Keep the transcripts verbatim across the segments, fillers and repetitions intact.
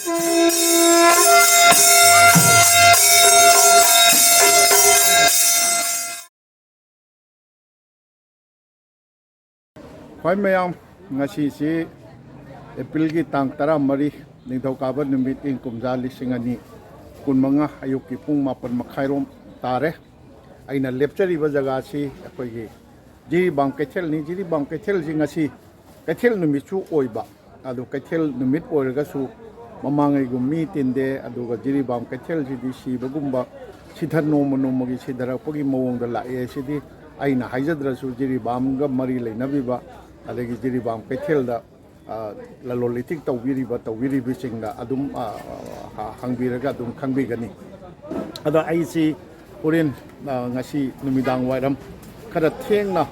ꯈ꯭ꯋꯥꯏ ꯃꯌꯥꯝ, ꯉꯁꯤꯁꯤ ꯑꯦꯄ꯭ꯔꯤꯜꯒꯤ ꯇꯥꯡ ꯇꯔꯥꯃꯔꯤ, ꯅꯤꯡꯊꯧꯀꯥꯕ ꯅꯨꯃꯤꯠ, ꯏꯪ ꯀꯨꯝꯖꯥ ꯂꯤꯁꯤꯡ ꯑꯅꯤ ꯀꯨꯟꯃꯉꯥ, ꯑꯌꯨꯛꯀꯤ ꯄꯨꯡ ꯃꯥꯄꯟ ꯃꯈꯥꯏꯔꯣꯝ ꯇꯥꯔꯦ꯫ ꯑꯩꯅ ꯂꯦꯞꯆꯔꯤꯕ ꯖꯒꯥꯁꯤ ꯑꯩꯈꯣꯏꯒꯤ ꯖꯤꯔꯤꯕꯥꯝ ꯀꯩꯊꯦꯜꯅꯤ꯫ ꯖꯤꯔꯤꯕꯥꯝ ꯀꯩꯊꯦꯜꯁꯤ ꯉꯁꯤ ꯀꯩꯊꯦꯜ ꯅꯨꯃꯤꯠꯁꯨ ꯑꯣꯏꯕ, ꯑꯗꯨ ꯀꯩꯊꯦꯜ ꯅꯨꯃꯤꯠ ꯑꯣꯏꯔꯒꯁꯨ ꯃꯃꯥꯡꯉꯩꯒꯨꯝ ꯃꯤ ꯇꯤꯟꯗꯦ꯫ ꯑꯗꯨꯒ ꯖꯤꯔꯤꯕꯥꯝ ꯀꯩꯊꯦꯜꯁꯤꯗꯤ ꯁꯤꯕꯒꯨꯝꯕ, ꯁꯤꯊ-, ꯅꯣꯡꯃ ꯅꯣꯡꯃꯒꯤ ꯁꯤꯊꯔꯛꯄꯒꯤ ꯃꯑꯣꯡꯗ ꯂꯥꯛꯑꯦ꯫ ꯁꯤꯗꯤ ꯑꯩꯅ ꯍꯥꯏꯖꯗ꯭ꯔꯁꯨ ꯖꯤꯔꯤꯕꯥꯝꯒ ꯃꯔꯤ ꯂꯩꯅꯕꯤꯕ, ꯑꯗꯒꯤ ꯖꯤꯔꯤꯕꯥꯝ ꯀꯩꯊꯦꯜꯗ, ꯑ, ꯂꯂꯣꯟ ꯏꯇꯤꯛ ꯇꯧꯕꯤꯔꯤꯕ, ꯇꯧꯕꯤꯔꯤꯕꯁꯤꯡꯗ ꯑꯗꯨꯝ, ꯑ, ꯑ, ꯍꯪꯕꯤꯔꯒ ꯑꯗꯨꯝ ꯈꯪꯕꯤꯒꯅꯤ꯫ ꯑꯗꯣ ꯑꯩꯁꯤ ꯍꯣꯔꯦꯟ, ꯑ, ꯉꯁꯤ ꯅꯨꯃꯤꯗꯥꯡ ꯋꯥꯏꯔꯝ ꯈꯔ ꯊꯦꯡꯅ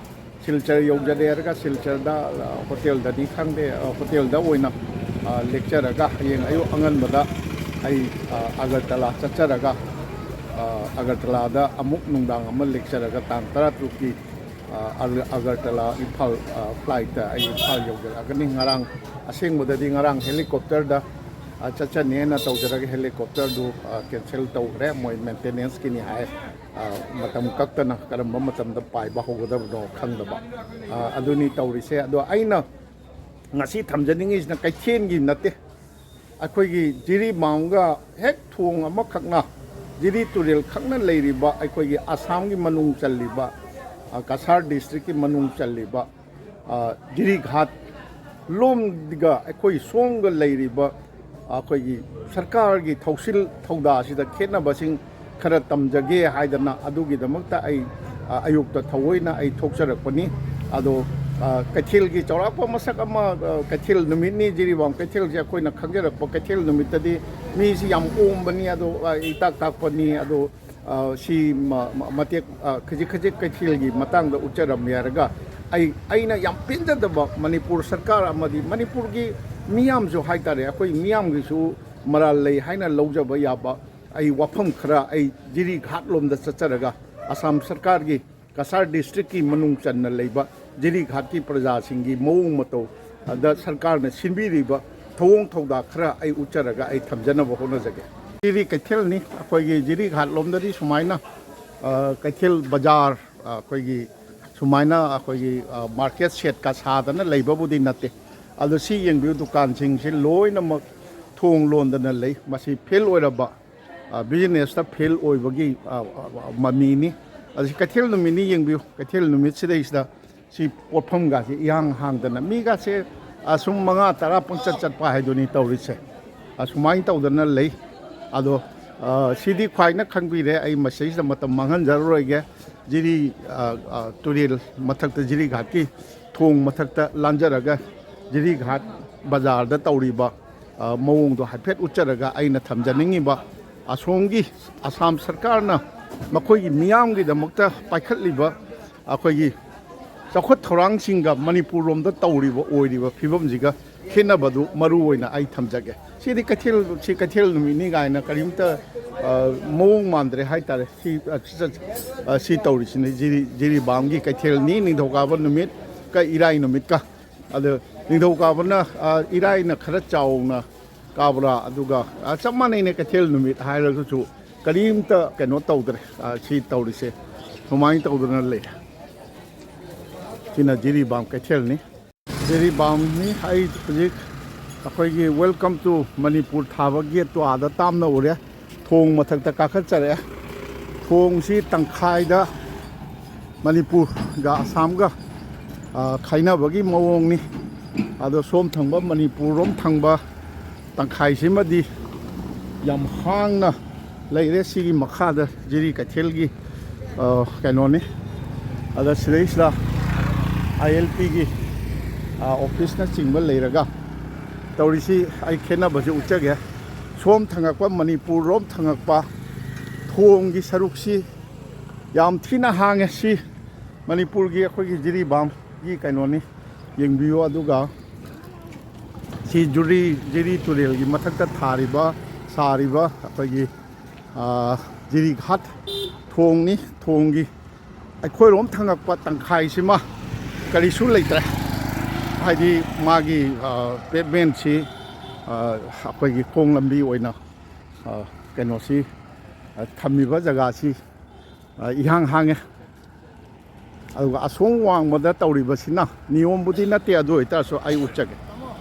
ꯁꯤꯜꯆꯔ ꯌꯧꯖꯔꯦ ꯍꯥꯏꯔꯒ ꯁꯤꯜꯆꯔꯗ, ꯑ, ꯍꯣꯇꯦꯜꯗꯅꯤ ꯈꯪꯗꯦ, ꯑ, ꯍꯣꯇꯦꯜꯗ ꯑꯣꯏꯅ, ꯑ, ꯂꯦꯛꯆꯔꯒ ꯍꯌꯦꯡ ꯑꯌꯨꯛ ꯑꯉꯟꯕꯗ ꯑꯩ, ꯑ, ꯑꯒꯔꯇꯂꯥ ꯆꯠꯆꯔꯒ, ꯑ, ꯑꯒꯔꯇꯂꯥꯗ ꯑꯃꯨꯛ ꯅꯨꯡꯗꯥꯡ ꯑꯃ ꯂꯦꯛꯆꯔꯒ ꯇꯥꯡ ꯇꯔꯥꯇꯔꯨꯛꯀꯤ, ꯑ, ꯑꯒ-, ꯑꯒꯔꯇꯂꯥ ꯏꯝꯐꯥꯜ, ꯑ, ꯐ꯭ꯂꯥꯏꯠꯇ ꯑꯩ ꯏꯝꯐꯥꯜ ꯌꯧꯖꯔꯛꯑꯒꯅꯤ꯫ ꯉꯔꯥꯡ, ꯑꯁꯦꯡꯕꯗꯗꯤ ꯉꯔꯥꯡ ꯍꯦꯂꯤꯀꯣꯞꯇꯔꯗ, ꯑ, ꯆꯠꯆꯅꯦꯅ ꯇꯧꯖꯔꯒ ꯍꯦꯂꯤꯀꯣꯞꯇꯔꯗꯨ, ꯑ, ꯀꯦꯟꯁꯦꯜ ꯇꯧꯈ꯭ꯔꯦ, ꯃꯣꯏ ꯃꯦꯟꯇꯦꯅꯦꯟꯁꯀꯤꯅꯤ ꯍꯥꯏ꯫ ꯑ, ꯃꯇꯝ ꯀꯛꯇꯅ ꯀꯔꯝꯕ ꯃꯇꯝꯗ ꯄꯥꯏꯕ ꯍꯧꯒꯗꯕꯅꯣ ꯈꯪꯗꯕ꯫ ꯑ, ꯑꯗꯨꯅꯤ ꯇꯧꯔꯤꯁꯦ꯫ ꯑꯗꯣ ꯑꯩꯅ ꯉꯁꯤ ꯊꯝꯖꯅꯤꯡꯉꯤꯁꯤꯅ ꯀꯩꯊꯦꯜꯒꯤ ꯅꯠꯇꯦ, ꯑꯩꯈꯣꯏꯒꯤ ꯖꯤꯔꯤꯕꯥꯝꯒ ꯍꯦꯛ ꯊꯣꯡ ꯑꯃꯈꯛꯅ, ꯖꯤꯔꯤ ꯇꯨꯔꯦꯜ ꯈꯛꯅ ꯂꯩꯔꯤꯕ ꯑꯩꯈꯣꯏꯒꯤ ꯑꯁꯥꯝꯒꯤ ꯃꯅꯨꯡ ꯆꯜꯂꯤꯕ, ꯑ, ꯀꯁꯥꯔ ꯗꯤꯁꯇ꯭ꯔꯤꯛꯀꯤ ꯃꯅꯨꯡ ꯆꯜꯂꯤꯕ, ꯑ, ꯖꯤꯔꯤꯘꯥꯠ ꯂꯣꯝꯒ ꯑꯩꯈꯣꯏ ꯁꯣꯝꯒ ꯂꯩꯔꯤꯕ ꯑꯩꯈꯣꯏꯒꯤ ꯁꯔꯀꯥꯔꯒꯤ ꯊꯧꯁꯤꯜ ꯊꯧꯗꯥꯁꯤꯗ ꯈꯦꯠꯅꯕꯁꯤꯡ ꯈꯔ ꯇꯝꯖꯒꯦ ꯍꯥꯏꯗꯅ ꯑꯗꯨꯒꯤꯗꯃꯛꯇ ꯑꯩ, ꯑ, ꯑꯌꯨꯛꯇ ꯊꯑꯣꯏꯅ ꯑꯩ ꯊꯣꯛꯆꯔꯛꯄꯅꯤ꯫ ꯑꯗꯣ, ꯑ, ꯀꯩꯊꯦꯜꯒꯤ ꯆꯥꯎꯔꯥꯛꯄ ꯃꯁꯛ ꯑꯃ, ꯑ, ꯀꯩꯊꯦꯜ ꯅꯨꯃꯤꯠꯅꯤ, ꯖꯤꯔꯤꯕꯥꯝ ꯀꯩꯊꯦꯜꯁꯦ ꯑꯩꯈꯣꯏꯅ ꯈꯪꯖꯔꯛꯄ ꯀꯩꯊꯦꯜ ꯅꯨꯃꯤꯠꯇꯗꯤ ꯃꯤꯁꯤ ꯌꯥꯝ ꯑꯣꯝꯕꯅꯤ, ꯑꯗꯣ, ꯑ, ꯏꯇꯥꯛ ꯇꯥꯛꯄꯅꯤ꯫ ꯑꯗꯣ, ꯑ, ꯁꯤ ꯃ-, ꯃ-, ꯃꯇꯦꯛ, ꯑ, ꯈꯖꯤꯛ ꯈꯖꯤꯛ ꯀꯩꯊꯦꯜꯒꯤ ꯃꯇꯥꯡꯗ ꯎꯠꯆꯔꯝꯃꯦ ꯍꯥꯏꯔꯒ ꯑꯩ, ꯑꯩꯅ ꯌꯥꯝ ꯄꯦꯟꯖꯗꯕ ꯃꯅꯤꯄꯨꯔ ꯁꯔꯀꯥꯔ ꯑꯃꯗꯤ ꯃꯅꯤꯄꯨꯔꯒꯤ ꯃꯤꯌꯥꯝꯁꯨ ꯍꯥꯏꯇꯥꯔꯦ, ꯑꯩꯈꯣꯏ ꯃꯤꯌꯥꯝꯒꯤꯁꯨ ꯃꯔꯥꯜ ꯂꯩ ꯍꯥꯏꯅ ꯂꯧꯖꯕ ꯌꯥꯕ ꯑꯩ ꯋꯥꯐꯝ ꯈꯔ ꯑꯩ ꯖꯤꯔꯤꯘꯥꯠꯂꯣꯝꯗ ꯆꯠꯆꯔꯒ ꯑꯁꯥꯝ ꯁꯔꯀꯥꯔꯒꯤ ꯀꯁꯥꯔ ꯗꯤꯁꯇ꯭ꯔꯤꯛꯀꯤ ꯃꯅꯨꯡ ꯆꯟꯅ ꯂꯩꯕ ꯖꯤꯔꯤꯘꯥꯠꯀꯤ ꯄ꯭ꯔꯖꯥꯁꯤꯡꯒꯤ ꯃꯑꯣꯡ ꯃꯇꯧ ꯑꯗ ꯁꯔꯀꯥꯔꯅ ꯁꯤꯟꯕꯤꯔꯤꯕ ꯊꯧꯑꯣꯡ ꯊꯧꯗꯥ ꯈꯔ ꯑꯩ ꯎꯠꯆꯔꯒ ꯑꯩ ꯊꯝꯖꯅꯕ ꯍꯣꯠꯅꯖꯒꯦ꯫ ꯖꯤꯔꯤ ꯀꯩꯊꯦꯜꯅꯤ꯫ ꯑꯩꯈꯣꯏꯒꯤ ꯖꯤꯔꯤ ꯘꯥꯠ ꯂꯣꯝꯗꯗꯤ ꯁꯨꯃꯥꯏꯅ, ꯑ, ꯀꯩꯊꯦꯜ ꯕꯖꯥꯔ, ꯑ, ꯑꯩꯈꯣꯏꯒꯤ ꯁꯨꯃꯥꯏꯅ ꯑꯩꯈꯣꯏꯒꯤ, ꯑ, ꯃꯥꯔꯀꯦꯠ ꯁꯦꯠꯀ ꯁꯥꯗꯅ ꯂꯩꯕꯕꯨꯗꯤ ꯅꯠꯇꯦ꯫ ꯑꯗꯣ ꯁꯤ ꯌꯦꯡꯕꯤꯌꯨ, ꯗꯨꯀꯥꯟꯁꯤꯡꯁꯤ ꯂꯣꯏꯅꯃꯛ ꯊꯣꯡ ꯂꯣꯟꯗꯅ ꯂꯩ꯫ ꯃꯁꯤ ꯐꯦꯜ ꯑꯣꯏꯔꯕ, ꯑ, ꯕꯤꯖꯤꯅꯦꯁꯇ ꯐꯦꯜ ꯑꯣꯏꯕꯒꯤ, ꯑ, ꯑ, ꯃꯃꯤꯅꯤ꯫ ꯑꯗꯨ ꯁꯤ ꯀꯩꯊꯦꯜ ꯅꯨꯃꯤꯠꯅꯤ, ꯌꯦꯡꯕꯤꯌꯨ꯫ ꯀꯩꯊꯦꯜ ꯅꯨꯃꯤꯠꯁꯤꯗꯩꯁꯤꯗ ꯁꯤ ꯄꯣꯠꯐꯝꯒꯁꯦ ꯏꯍꯥꯡ ꯍꯥꯡꯗꯅ, ꯃꯤꯒꯁꯦ ꯑꯁꯨꯝ ꯃꯉꯥ ꯇꯔꯥ ꯄꯪꯆꯠ ꯆꯠꯄ ꯍꯥꯏꯗꯨꯅꯤ ꯇꯧꯔꯤꯁꯦ꯫ ꯑꯁꯨꯃꯥꯏꯅ ꯇꯧꯗꯅ ꯂꯩ꯫ ꯑꯗꯣ, ꯑ, ꯁꯤꯗꯤ ꯈ꯭ꯋꯥꯏꯅ ꯈꯪꯕꯤꯔꯦ, ꯑꯩ ꯃꯁꯤꯗꯩꯁꯤꯗ ꯃꯇꯝ ꯃꯥꯡꯍꯟꯖꯔꯔꯣꯏꯒꯦ꯫ ꯖꯤꯔꯤ, ꯑ, ꯑ, ꯇꯨꯔꯦꯜ ꯃꯊꯛꯇ, ꯖꯤꯔꯤ ꯘꯥꯠꯀꯤ ꯊꯣꯡ ꯃꯊꯛꯇ ꯂꯥꯟꯖꯔꯒ ꯖꯤꯔꯤ ꯘꯥꯠ ꯕꯖꯥꯔꯗ ꯇꯧꯔꯤꯕ, ꯑ, ꯃꯑꯣꯡꯗꯣ ꯍꯥꯏꯐꯦꯠ ꯎꯠꯆꯔꯒ ꯑꯩꯅ ꯊꯝꯖꯅꯤꯡꯉꯤꯕ, ꯑꯁꯣꯝꯒꯤ ꯑꯁꯥꯝ ꯁꯔꯀꯥꯔꯅ ꯃꯈꯣꯏꯒꯤ ꯃꯤꯌꯥꯝꯒꯤꯗꯃꯛꯇ ꯄꯥꯏꯈꯠꯂꯤꯕ ꯑꯩꯈꯣꯏꯒꯤ ꯆꯥꯎꯈꯠ ꯊꯧꯔꯥꯡꯁꯤꯡꯒ ꯃꯅꯤꯄꯨꯔ ꯂꯣꯝꯗ ꯇꯧꯔꯤꯕ, ꯑꯣꯏꯔꯤꯕ ꯐꯤꯕꯝꯁꯤꯒ ꯈꯦꯠꯅꯕꯗꯨ ꯃꯔꯨ ꯑꯣꯏꯅ ꯑꯩ ꯊꯝꯖꯒꯦ꯫ ꯁꯤꯗꯤ ꯀꯩꯊꯦꯜ, ꯁꯤ ꯀꯩꯊꯦꯜ ꯅꯨꯃꯤꯠꯅꯤ ꯀꯥꯏꯅ ꯀꯔꯤꯝꯇ, ꯑ, ꯃꯑꯣꯡ ꯃꯥꯟꯗ꯭ꯔꯦ ꯍꯥꯏꯇꯥꯔꯦ꯫ ꯁꯤ, ꯑ, ꯁꯤ ꯆꯠ-, ꯑ, ꯁꯤ ꯇꯧꯔꯤꯁꯤꯅꯤ꯫ ꯖꯤꯔꯤ-, ꯖꯤꯔꯤꯕꯥꯝꯒꯤ ꯀꯩꯊꯦꯜꯅꯤ, ꯅꯤꯡꯊꯧꯀꯥꯕ ꯅꯨꯃꯤꯠꯀ ꯏꯔꯥꯏ ꯅꯨꯃꯤꯠꯀ꯫ ꯑꯗꯣ ꯅꯤꯡꯊꯧꯀꯥꯕꯅ, ꯑ, ꯏꯔꯥꯏꯅ ꯈꯔ ꯆꯥꯎꯅ ꯀꯥꯕ꯭ꯔꯥ, ꯑꯗꯨꯒ, ꯑ, ꯆꯞ ꯃꯥꯟꯅꯩꯅꯦ, ꯀꯩꯊꯦꯜ ꯅꯨꯃꯤꯠ ꯍꯥꯏꯔꯒꯁꯨ ꯀꯔꯤꯝꯇ ꯀꯩꯅꯣ ꯇꯧꯗ꯭ꯔꯦ꯫ ꯑ, ꯁꯤ ꯇꯧꯔꯤꯁꯦ ꯁꯨꯃꯥꯏꯅ ꯇꯧꯗꯅ ꯂꯩꯔꯦ꯫ ꯁꯤꯅ ꯖꯤꯔꯤꯕꯥꯝ ꯀꯩꯊꯦꯜꯅꯤ꯫ ꯖꯤꯔꯤꯕꯥꯝꯅꯤ꯫ ꯑꯩ ꯍꯧꯖꯤꯛ ꯑꯩꯈꯣꯏꯒꯤ Welcome to Manipur ꯊꯥꯕ ꯒꯦꯠꯇꯣ ꯑꯥꯗ ꯇꯥꯝꯅ ꯎꯔꯦ꯫ ꯊꯣꯡ ꯃꯊꯛꯇ ꯀꯥꯈꯠꯆꯔꯛꯑꯦ꯫ ꯊꯣꯡꯁꯤ ꯇꯪꯈꯥꯏꯗ ꯃꯅꯤꯄꯨꯔꯒ ꯑꯁꯥꯝꯒ, ꯑ, ꯈꯥꯏꯅꯕꯒꯤ ꯃꯑꯣꯡꯅꯤ꯫ ꯑꯗꯣ ꯁꯣꯝ ꯊꯪꯕ, ꯃꯅꯤꯄꯨꯔ ꯔꯣꯝ ꯊꯪꯕ ꯇꯪꯈꯥꯏꯁꯤꯃꯗꯤ ꯌꯥꯝ ꯍꯥꯡꯅ ꯂꯩꯔꯦ꯫ ꯁꯤꯒꯤ ꯃꯈꯥꯗ ꯖꯤꯔꯤ ꯀꯩꯊꯦꯜꯒꯤ, ꯑ, ꯀꯩꯅꯣꯅꯤ꯫ ꯑꯗ ꯁꯤꯗꯩꯁꯤꯗ ILPꯒꯤ, ꯑ, ꯑꯣꯐꯤꯁꯅꯆꯤꯡꯕ ꯂꯩꯔꯒ ꯇꯧꯔꯤꯁꯤ ꯑꯩ ꯈꯦꯠꯅꯕꯁꯤ ꯎꯠꯆꯒꯦ꯫ ꯁꯣꯝ ꯊꯪꯉꯛꯄ, ꯃꯅꯤꯄꯨꯔ ꯔꯣꯝ ꯊꯪꯉꯛꯄ ꯊꯣꯡꯒꯤ ꯁꯔꯨꯛꯁꯤ ꯌꯥꯝ ꯊꯤꯅ ꯍꯥꯡꯉꯦ꯫ ꯁꯤ ꯃꯅꯤꯄꯨꯔꯒꯤ ꯑꯩꯈꯣꯏꯒꯤ ꯖꯤꯔꯤꯕꯥꯝꯒꯤ ꯀꯩꯅꯣꯅꯤ, ꯌꯦꯡꯕꯤꯌꯨ꯫ ꯑꯗꯨꯒ ꯁꯤ ꯖꯨꯔꯤ, ꯖꯤꯔꯤ ꯇꯨꯔꯦꯜꯒꯤ ꯃꯊꯛꯇ ꯊꯥꯔꯤꯕ, ꯁꯥꯔꯤꯕ ꯑꯩꯈꯣꯏꯒꯤ, ꯑ, ꯖꯤꯔꯤꯘꯥꯠ ꯊꯣꯡꯅꯤ꯫ ꯊꯣꯡꯒꯤ ꯑꯩꯈꯣꯏꯔꯣꯝ ꯊꯪꯉꯛꯄ ꯇꯪꯈꯥꯏꯁꯤꯃ ꯀꯔꯤꯁꯨ ꯂꯩꯇ꯭ꯔꯦ꯫ ꯍꯥꯏꯗꯤ ꯃꯥꯒꯤ, ꯑ, pavementꯁꯤ ꯑ, ꯑꯩꯈꯣꯏꯒꯤ ꯈꯣꯡ ꯂꯝꯕꯤ ꯑꯣꯏꯅ, ꯑ, ꯀꯩꯅꯣꯁꯤ, ꯑ, ꯊꯝꯃꯤꯕ ꯖꯒꯥꯁꯤ, ꯑ, ꯏꯍꯥꯡ ꯍꯥꯡꯉꯦ꯫ ꯑꯗꯨꯒ ꯑꯁꯣꯝ ꯋꯥꯡꯃꯗ ꯇꯧꯔꯤꯕꯁꯤꯅ, ꯅꯤꯌꯣꯝꯕꯨꯗꯤ ꯅꯠꯇꯦ, ꯑꯗꯨ ꯑꯣꯏꯇꯥꯔꯁꯨ ꯑꯩ ꯎꯠꯆꯒꯦ꯫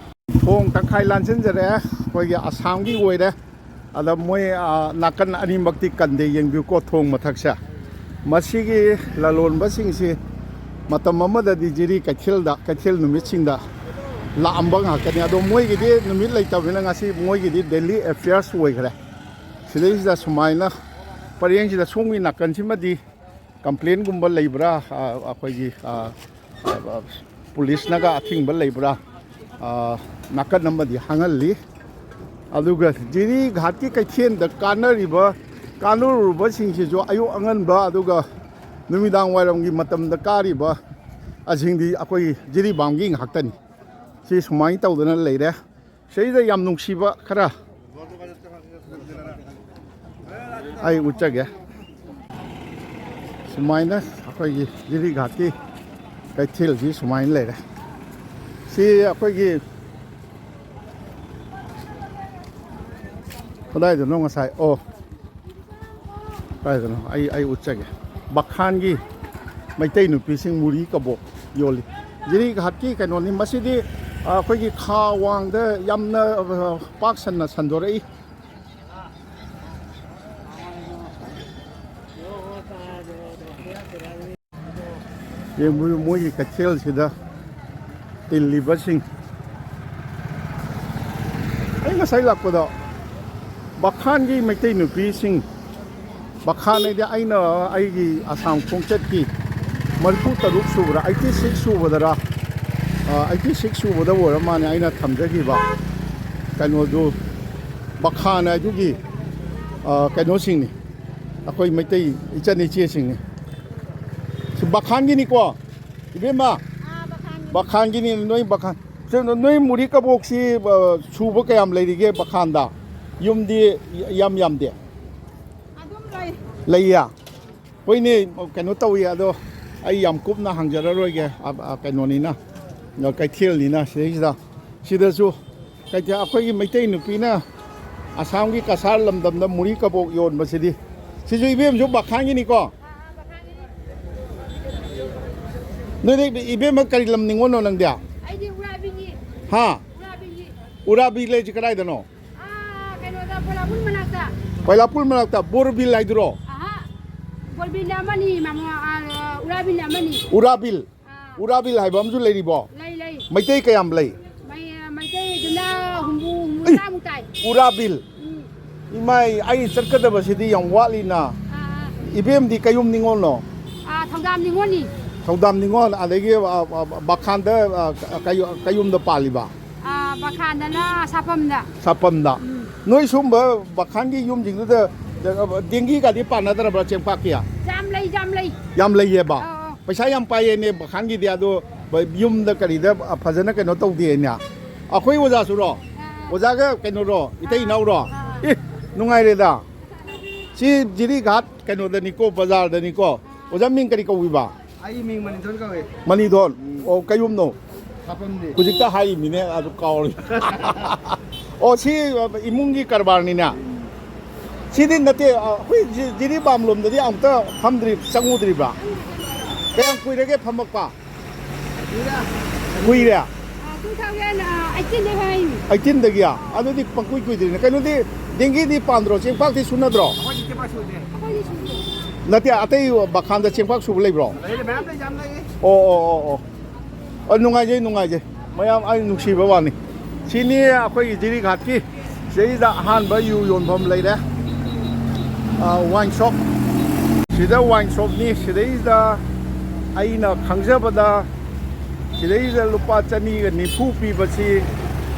ꯊꯣꯡ ꯇꯪꯈꯥꯏ ꯂꯥꯟꯁꯤꯟꯖꯔꯛꯑꯦ, ꯑꯩꯈꯣꯏꯒꯤ ꯑꯁꯥꯝꯒꯤ ꯑꯣꯏꯔꯦ꯫ ꯑꯗ ꯃꯣꯏ, ꯑ, ꯅꯥꯀꯟ ꯑꯅꯤꯃꯛꯇꯤ ꯀꯟꯗꯦ, ꯌꯦꯡꯕꯤꯌꯨꯀꯣ, ꯊꯣꯡ ꯃꯊꯛꯁꯦ꯫ ꯃꯁꯤꯒꯤ ꯂꯂꯣꯟꯕꯁꯤꯡꯁꯤ ꯃꯇꯝ ꯑꯃꯗꯗꯤ ꯖꯤꯔꯤ ꯀꯩꯊꯦꯜꯗ, ꯀꯩꯊꯦꯜ ꯅꯨꯃꯤꯠꯁꯤꯡꯗ ꯂꯥꯛꯑꯝꯕ ꯉꯥꯛꯇꯅꯤ꯫ ꯑꯗꯣ ꯃꯣꯏꯒꯤꯗꯤ ꯅꯨꯃꯤꯠ ꯂꯩꯇꯕꯅꯤꯅ ꯉꯁꯤ ꯃꯣꯏꯒꯤꯗꯤ daily affairs ꯑꯣꯏꯈ꯭ꯔꯦ꯫ ꯁꯤꯗꯩꯁꯤꯗ ꯁꯨꯃꯥꯏꯅ ꯄꯔꯦꯡꯁꯤꯗ ꯁꯣꯝꯒꯤ ꯅꯥꯀꯟꯁꯤꯃꯗꯤ complainꯒꯨꯝꯕ ꯂꯩꯕ꯭ꯔꯥ? ꯑ, ꯑꯩꯈꯣꯏꯒꯤ, ꯑ, ꯑ, ꯄꯨꯂꯤꯁꯅꯒ ꯑꯊꯤꯡꯕ ꯂꯩꯕ꯭ꯔꯥ? ꯑ, ꯅꯥꯀꯟ ꯑꯃꯗꯤ ꯍꯥꯡꯍꯜꯂꯤ꯫ ꯑꯗꯨꯒ ꯖꯤꯔꯤ ꯘꯥꯠꯀꯤ ꯀꯩꯊꯦꯜꯗ ꯀꯥꯟꯅꯔꯤꯕ, ꯀꯥꯟꯅꯔꯨꯕꯁꯤꯡꯁꯤꯁꯨ ꯑꯌꯨꯛ ꯑꯉꯟꯕ ꯑꯗꯨꯒ ꯅꯨꯃꯤꯗꯥꯡ ꯋꯥꯏꯔꯝꯒꯤ ꯃꯇꯝꯗ ꯀꯥꯔꯤꯕ ꯑꯁꯤꯡꯗꯤ ꯑꯩꯈꯣꯏ ꯖꯤꯔꯤꯕꯥꯝꯒꯤ ꯉꯥꯛꯇꯅꯤ꯫ ꯁꯤ ꯁꯨꯃꯥꯏꯅ ꯇꯧꯗꯅ ꯂꯩꯔꯦ꯫ ꯁꯤꯗꯩꯗ ꯌꯥꯝ ꯅꯨꯡꯁꯤꯕ ꯈꯔ ꯑꯩ ꯎꯠꯆꯒꯦ꯫ ꯁꯨꯃꯥꯏꯅ ꯑꯩꯈꯣꯏꯒꯤ ꯖꯤꯔꯤꯘꯥꯠꯀꯤ ꯀꯩꯊꯦꯜꯁꯤ ꯁꯨꯃꯥꯏꯅ ꯂꯩꯔꯦ꯫ ꯁꯤ ꯑꯩꯈꯣꯏꯒꯤ ꯀꯗꯥꯏꯗꯅꯣ ꯉꯁꯥꯏ, ꯑꯣ, ꯀꯥꯏꯗꯅꯣ? ꯑꯩ, ꯑꯩ ꯎꯠꯆꯒꯦ꯫ ꯕꯈꯥꯟꯒꯤ ꯃꯩꯇꯩ ꯅꯨꯄꯤꯁꯤꯡ ꯃꯨꯔꯤ ꯀꯕꯣꯛ ꯌꯣꯜꯂꯤ꯫ ꯖꯤꯔꯤꯘꯥꯠꯀꯤ ꯀꯩꯅꯣꯅꯤ꯫ ꯃꯁꯤꯗꯤ, ꯑ, ꯑꯩꯈꯣꯏꯒꯤ ꯈꯥ ꯋꯥꯡꯗ ꯌꯥꯝꯅ, ꯑ, ꯄꯥꯛ ꯁꯟꯅ ꯁꯟꯗꯣꯔꯛꯏ꯫ ꯌꯦꯡꯕꯤꯌꯨ, ꯃꯣꯏꯒꯤ ꯀꯩꯊꯦꯜꯁꯤꯗ ꯇꯤꯜꯂꯤꯕꯁꯤꯡ꯫ ꯑꯩ ꯉꯁꯥꯏ ꯂꯥꯛꯄꯗ ꯕꯈꯥꯟꯒꯤ ꯃꯩꯇꯩ ꯅꯨꯄꯤꯁꯤꯡ, ꯕꯈꯥꯟ ꯍꯥꯏꯗꯤ ꯑꯩꯅ ꯑꯩꯒꯤ ꯑꯁꯥꯝ ꯈꯣꯡꯆꯠꯀꯤ ꯃꯔꯤꯐꯨ ꯇꯔꯨꯛ ꯁꯨꯕꯗ, eighty six ꯁꯨꯕꯗꯔ, ꯑ, eighty six ꯁꯨꯕꯗ ꯑꯣꯏꯔ ꯃꯥꯜꯂꯦ ꯑꯩꯅ ꯊꯝꯖꯈꯤꯕ ꯀꯩꯅꯣꯗꯨ, ꯕꯈꯥꯟ ꯍꯥꯏꯗꯨꯒꯤ, ꯑ, ꯀꯩꯅꯣꯁꯤꯡꯅꯤ, ꯑꯩꯈꯣꯏ ꯃꯩꯇꯩ ꯏꯆꯟ ꯏꯆꯦꯁꯤꯡꯅꯤ꯫ ꯁꯤ ꯕꯈꯥꯟꯒꯤꯅꯤꯀꯣ, ꯏꯕꯦꯝꯃ? ꯑꯥ, ꯕꯈꯥꯟꯒꯤꯅꯤ꯫ ꯕꯈꯥꯟꯒꯤꯅꯤ, ꯅꯣꯏ ꯕꯈꯥꯟ꯫ ꯁꯤ ꯅꯣꯏ ꯃꯨꯔꯤ ꯀꯕꯣꯛꯁꯤ, ꯑ, ꯁꯨꯕ ꯀꯌꯥꯝ ꯂꯩꯔꯤꯒꯦ ꯕꯈꯥꯟꯗ? ꯌꯨꯝꯗꯤ ꯌꯥꯝ ꯌꯥꯝꯗꯦ? ꯑꯗꯨꯝ ꯂꯩ꯫ ꯂꯩꯌꯦ? ꯍꯣꯏꯅꯦ, ꯀꯩꯅꯣ ꯇꯧꯏ, ꯑꯗꯣ ꯑꯩ ꯌꯥꯝ ꯀꯨꯞꯅ ꯍꯪꯖꯔꯔꯣꯏꯒꯦ, ꯑ, ꯑ, ꯀꯩꯅꯣꯅꯤꯅ, ꯑ, ꯀꯩꯊꯦꯜꯅꯤꯅ꯫ ꯁꯤꯗꯩꯁꯤꯗ, ꯁꯤꯗꯁꯨ ꯀꯩꯊꯦꯜ, ꯑꯩꯈꯣꯏꯒꯤ ꯃꯩꯇꯩ ꯅꯨꯄꯤꯅ ꯑꯁꯥꯝꯒꯤ ꯀꯁꯥꯔ ꯂꯝꯗꯝꯗ ꯃꯨꯔꯤ ꯀꯕꯣꯛ ꯌꯣꯟꯕꯁꯤꯗꯤ꯫ ꯁꯤꯁꯨ ꯏꯕꯦꯝꯁꯨ ꯕꯈꯥꯟꯒꯤꯅꯤꯀꯣ? ꯅꯣꯏꯗꯤ ꯏꯕꯦꯝꯃ ꯀꯔꯤ ꯂꯝ ꯅꯤꯉꯣꯜꯅꯣ ꯅꯪꯗꯤ? ꯑꯩꯗꯤ ꯎꯔꯥꯕꯤꯅꯤ꯫ ꯍꯥ? ꯎꯔꯥꯕꯤꯅꯤ꯫ ꯎꯔꯥꯕꯤ ꯂꯩꯁꯤ ꯀꯗꯥꯏꯗꯅꯣ? ꯑꯥ, ꯀꯩꯅꯣꯗ, ꯕꯣꯂꯥꯄꯨꯜ ꯃꯅꯥꯛꯇ꯫ ꯕꯣꯂꯥꯄꯨꯜ ꯃꯅꯥꯛꯇ ꯕꯣꯔꯕꯤꯜ ꯍꯥꯏꯗꯨꯔꯣ? ꯑꯍꯥ꯫ ꯕꯣꯔꯕꯤꯜ ꯑꯃꯅꯤ, ꯃꯃꯣ-, ꯑꯥ, ꯎꯔꯥꯕꯤꯜ ꯑꯃꯅꯤ꯫ ꯎꯔꯥꯕꯤꯜ꯫ ꯑꯥ꯫ ꯎꯔꯥꯕꯤꯜ ꯍꯥꯏꯕ ꯑꯃꯁꯨ ꯂꯩꯔꯤꯕꯣ? ꯂꯩ, ꯂꯩ꯫ ꯃꯩꯇꯩ ꯀꯌꯥꯝ ꯂꯩ? ꯃꯩ-, ꯃꯩꯇꯩ ꯑꯗꯨꯅ ꯍꯨꯝꯐꯨ, ꯍꯨꯝꯐꯨꯇꯔꯥꯃꯨꯛ ꯇꯥꯏ꯫ ꯎꯔꯥꯕꯤꯜ꯫ ꯎꯝ꯫ ꯏꯃꯥꯏ, ꯑꯩ ꯆꯠꯀꯗꯕꯁꯤꯗꯤ ꯌꯥꯝ ꯋꯥꯠꯂꯤꯅ꯫ ꯑꯥ, ꯑꯥ꯫ ꯏꯕꯦꯝꯗꯤ ꯀꯌꯨꯝ ꯅꯤꯉꯣꯜꯅꯣ? ꯑꯥ, ꯊꯧꯗꯥꯝ ꯅꯤꯉꯣꯜꯅꯤ꯫ ꯊꯧꯗꯥꯝ ꯅꯤꯉꯣꯜ, ꯑꯗꯒꯤ, ꯑ, ꯑ, ꯕꯈꯥꯟꯗ, ꯑ, ꯀꯌꯨ-, ꯀꯌꯨꯝꯗ ꯄꯥꯜꯂꯤꯕ? ꯑꯥ, ꯕꯈꯥꯟꯗꯅ ꯁꯥꯄꯝꯗ꯫ ꯁꯥꯄꯝꯗ꯫ ꯎꯝ꯫ ꯅꯣꯏ ꯁꯨꯝꯕ ꯕꯈꯥꯟꯒꯤ ꯌꯨꯝꯁꯤꯡꯗꯨꯗ, ꯑ, ꯗꯦꯡꯒꯤꯒꯗꯤ ꯄꯥꯟꯅꯗ꯭ꯔꯕ꯭ꯔꯥ ꯆꯦꯡꯄꯥꯛꯀꯤ? ꯌꯥꯝ ꯂꯩ, ꯌꯥꯝ ꯂꯩ꯫ ꯌꯥꯝ ꯂꯩꯌꯦꯕ? ꯑꯧ, ꯑꯧ꯫ ꯄꯩꯁꯥ ꯌꯥꯝ ꯄꯥꯏꯌꯦꯅꯦ ꯕꯈꯥꯟꯒꯤꯗꯤ, ꯑꯗꯣ ꯌꯨꯝꯗ ꯀꯔꯤꯗ ꯐꯖꯅ ꯀꯩꯅꯣ ꯇꯧꯗꯦꯅꯦ꯫ ꯑꯩꯈꯣꯏ ꯑꯣꯖꯥꯁꯨꯔꯣ? ꯑꯥ꯫ ꯑꯣꯖꯥꯒ ꯀꯩꯅꯣꯔꯣ? ꯏꯇꯩ ꯏꯅꯥꯎꯔꯣ? ꯑꯥ꯫ ꯑꯦ, ꯅꯨꯡꯉꯥꯏꯔꯦꯗ꯫ ꯁꯤ ꯖꯤꯔꯤꯘꯥꯠ ꯀꯩꯅꯣꯗꯅꯤꯀꯣ, ꯕꯖꯥꯔꯗꯅꯤꯀꯣ꯫ ꯑꯣꯖꯥ ꯃꯤꯡ ꯀꯔꯤ ꯀꯧꯕꯤꯕ? ꯑꯩ ꯃꯤꯡ ꯃꯅꯤꯊꯣꯏ ꯀꯧꯋꯦ꯫ ꯃꯅꯤꯊꯣꯏ? ꯎꯝ꯫ ꯑꯣ, ꯀꯩꯌꯨꯝꯅꯣ? ꯁꯥꯄꯝꯗꯤ꯫ ꯍꯧꯖꯤꯛꯇ ꯍꯥꯏꯔꯤꯃꯤꯅꯦ, ꯑꯗꯨ ꯀꯥꯎꯔꯦ꯫ ꯑꯣ, ꯁꯤ ꯏꯃꯨꯡꯒꯤ ꯀꯔꯕꯥꯔꯅꯤꯅꯦ? ꯎꯝ꯫ ꯁꯤꯗꯤ ꯅꯠꯇꯦ, ꯑꯩꯈꯣꯏ ꯖꯤ-, ꯖꯤꯔꯤꯕꯥꯝ ꯂꯣꯝꯗꯗꯤ ꯑꯃꯨꯛꯇ ꯐꯝꯗ꯭ꯔꯤ, ꯆꯪꯉꯨꯗ꯭ꯔꯤꯕ꯭ꯔꯥ? ꯀꯌꯥꯝ ꯀꯨꯏꯔꯒꯦ ꯐꯝꯃꯛꯄ? ꯀꯨꯏꯔꯦ? ꯑꯥ, two thousand eighteenꯗ ꯐꯝꯃꯛꯏꯅꯤ꯫ Eighteenꯗꯒꯤ? ꯑꯗꯨꯗꯤ ꯄꯪꯀꯨꯏ ꯀꯨꯏꯗ꯭ꯔꯤꯅꯦ꯫ ꯀꯩꯅꯣꯗꯤ, ꯗꯦꯡꯒꯤꯗꯤ ꯄꯥꯟꯗ꯭ꯔꯣ? ꯆꯦꯡꯄꯥꯛꯇꯤ ꯁꯨꯅꯗ꯭ꯔꯣ? ꯑꯩꯈꯣꯏꯗꯤ ꯆꯦꯡꯄꯥꯛ ꯁꯨꯗꯦ꯫ ꯑꯩꯈꯣꯏꯗꯤ ꯁꯨꯗꯦ꯫ ꯅꯠꯇꯦ, ꯑꯇꯩ ꯕꯈꯥꯟꯗ ꯆꯦꯡꯄꯥꯛ ꯁꯨꯕ ꯂꯩꯕ꯭ꯔꯣ? ꯂꯩ, ꯃꯌꯥꯝ ꯂꯩ, ꯌꯥꯝ ꯂꯩ꯫ ꯑꯣ, ꯑꯣ, ꯑꯣ, ꯑꯣ꯫ ꯑꯣ, ꯅꯨꯡꯉꯥꯏꯖꯩ, ꯅꯨꯡꯉꯥꯏꯖꯩ꯫ ꯃꯌꯥꯝ ꯑꯩ ꯅꯨꯡꯁꯤꯕ ꯋꯥꯅꯤ꯫ ꯁꯤꯅꯤ ꯑꯩꯈꯣꯏꯒꯤ ꯖꯤꯔꯤꯘꯥꯠꯀꯤ꯫ ꯁꯤꯗꯩꯁꯤꯗ ꯑꯍꯥꯟꯕ ꯌꯨ ꯌꯣꯟꯐꯝ ꯂꯩꯔꯦ꯫ ꯑ, wine shop꯫ ꯁꯤꯗ wine shopꯅꯤ꯫ ꯁꯤꯗꯩꯁꯤꯗ ꯑꯩꯅ ꯈꯪꯖꯕꯗ ꯁꯤꯗꯩꯁꯤꯗ ꯂꯨꯄꯥ ꯆꯅꯤꯒ ꯅꯤꯐꯨ ꯄꯤꯕꯁꯤ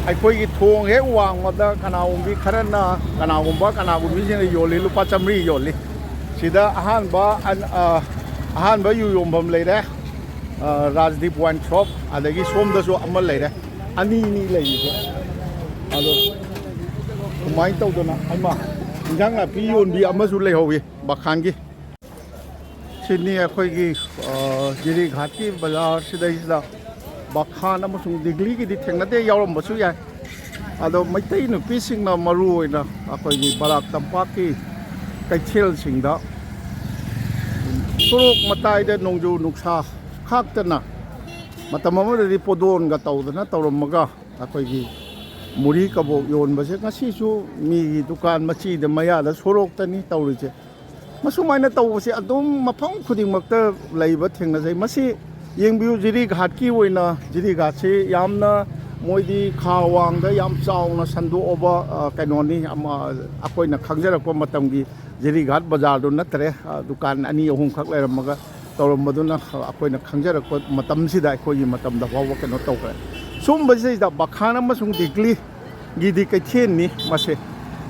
ꯑꯩꯈꯣꯏꯒꯤ ꯊꯣꯡ ꯍꯦꯛ ꯋꯥꯡꯃꯗ ꯀꯅꯥꯒꯨꯝꯕꯤ ꯈꯔꯅ, ꯀꯅꯥꯒꯨꯝꯕ, ꯀꯅꯥꯒꯨꯝꯕꯤꯁꯤꯡꯅ ꯌꯣꯜꯂꯤ, ꯂꯨꯄꯥ ꯆꯥꯝꯃꯔꯤ ꯌꯣꯜꯂꯤ꯫ ꯁꯤꯗ ꯑꯍꯥꯟꯕ ꯑꯟ-, ꯑ, ꯑꯍꯥꯟꯕ ꯌꯨ ꯌꯣꯟꯐꯝ ꯂꯩꯔꯦ꯫ ꯑ, ꯔꯥꯖꯗꯤꯞ wine shop, ꯑꯗꯒꯤ ꯁꯣꯝꯗꯁꯨ ꯑꯃ ꯂꯩꯔꯦ꯫ ꯑꯅꯤ, ꯑꯅꯤ ꯂꯩꯔꯤꯁꯦ꯫ ꯑꯗꯣ ꯁꯨꯃꯥꯏꯅ ꯇꯧꯗꯅ ꯑꯃ ꯏꯟꯖꯥꯡ ꯅꯥꯄꯤ ꯌꯣꯟꯕꯤ ꯑꯃꯁꯨ ꯂꯩꯍꯧꯋꯤ ꯕꯈꯥꯟꯒꯤ꯫ ꯁꯤꯅꯤ ꯑꯩꯈꯣꯏꯒꯤ, ꯑ, ꯖꯤꯔꯤꯘꯥꯠꯀꯤ ꯕꯖꯥꯔ ꯁꯤꯗꯩꯁꯤꯗ ꯕꯈꯥꯟ ꯑꯃꯁꯨꯡ ꯗꯤꯒ꯭ꯂꯤꯒꯤꯗꯤ ꯊꯦꯡꯅꯗꯦ, ꯌꯥꯎꯔꯝꯕꯁꯨ ꯌꯥꯏ꯫ ꯑꯗꯣ ꯃꯩꯇꯩ ꯅꯨꯄꯤꯁꯤꯡꯅ ꯃꯔꯨ ꯑꯣꯏꯅ ꯑꯩꯈꯣꯏꯒꯤ ꯕꯔꯥꯛ ꯇꯝꯄꯥꯛꯀꯤ ꯀꯩꯊꯦꯜꯁꯤꯡꯗ ꯁꯣꯔꯣꯛ ꯃꯇꯥꯏꯗ ꯅꯣꯡꯖꯨ ꯅꯨꯡꯁꯥ ꯈꯥꯛꯇꯅ ꯃꯇꯝ ꯑꯃꯗꯗꯤ ꯄꯣꯗꯣꯟꯒ ꯇꯧꯗꯅ ꯇꯧꯔꯝꯃꯒ ꯑꯩꯈꯣꯏꯒꯤ ꯃꯨꯔꯤ ꯀꯕꯣꯛ ꯌꯣꯟꯕꯁꯦ ꯉꯁꯤꯁꯨ ꯃꯤꯒꯤ ꯗꯨꯀꯥꯟ ꯃꯆꯤꯗ ꯃꯌꯥꯗ ꯁꯣꯔꯣꯛꯇꯅꯤ ꯇꯧꯔꯤꯁꯦ꯫ ꯃꯁꯨꯃꯥꯏꯅ ꯇꯧꯕꯁꯦ ꯑꯗꯨꯝ ꯃꯐꯝ ꯈꯨꯗꯤꯡꯃꯛꯇ ꯂꯩꯕ ꯊꯦꯡꯅꯖꯩ꯫ ꯃꯁꯤ ꯌꯦꯡꯕꯤꯌꯨ, ꯖꯤꯔꯤꯘꯥꯠꯀꯤ ꯑꯣꯏꯅ, ꯖꯤꯔꯤꯘꯥꯠꯁꯤ ꯌꯥꯝꯅ, ꯃꯣꯏꯗꯤ ꯈꯥ ꯋꯥꯡꯗ ꯌꯥꯝ ꯆꯥꯎꯅ ꯁꯟꯗꯣꯛꯑꯕ, ꯑ, ꯀꯩꯅꯣꯅꯤ꯫ ꯑꯃ, ꯑꯩꯈꯣꯏꯅ ꯈꯪꯖꯔꯛꯄ ꯃꯇꯝꯒꯤ ꯖꯤꯔꯤꯘꯥꯠ ꯕꯖꯥꯔꯗꯨ ꯅꯠꯇ꯭ꯔꯦ꯫ ꯑ, ꯗꯨꯀꯥꯟ ꯑꯅꯤ ꯑꯍꯨꯝꯈꯛ ꯂꯩꯔꯝꯃꯒ ꯇꯧꯔꯝꯕꯗꯨꯅ ꯑꯩꯈꯣꯏꯅ ꯈꯪꯖꯔꯛꯄ ꯃꯇꯝꯁꯤꯗ, ꯑꯩꯈꯣꯏꯒꯤ ꯃꯇꯝꯗ ꯐꯥꯎꯕ ꯀꯩꯅꯣ ꯇꯧꯈ꯭ꯔꯦ꯫ ꯁꯨꯝꯕꯁꯤꯗꯩꯗ ꯕꯈꯥꯟ ꯑꯃꯁꯨꯡ ꯗꯤꯒ꯭ꯂꯤ ꯒꯤꯗꯤ ꯀꯩꯊꯦꯜꯅꯤ ꯃꯁꯦ꯫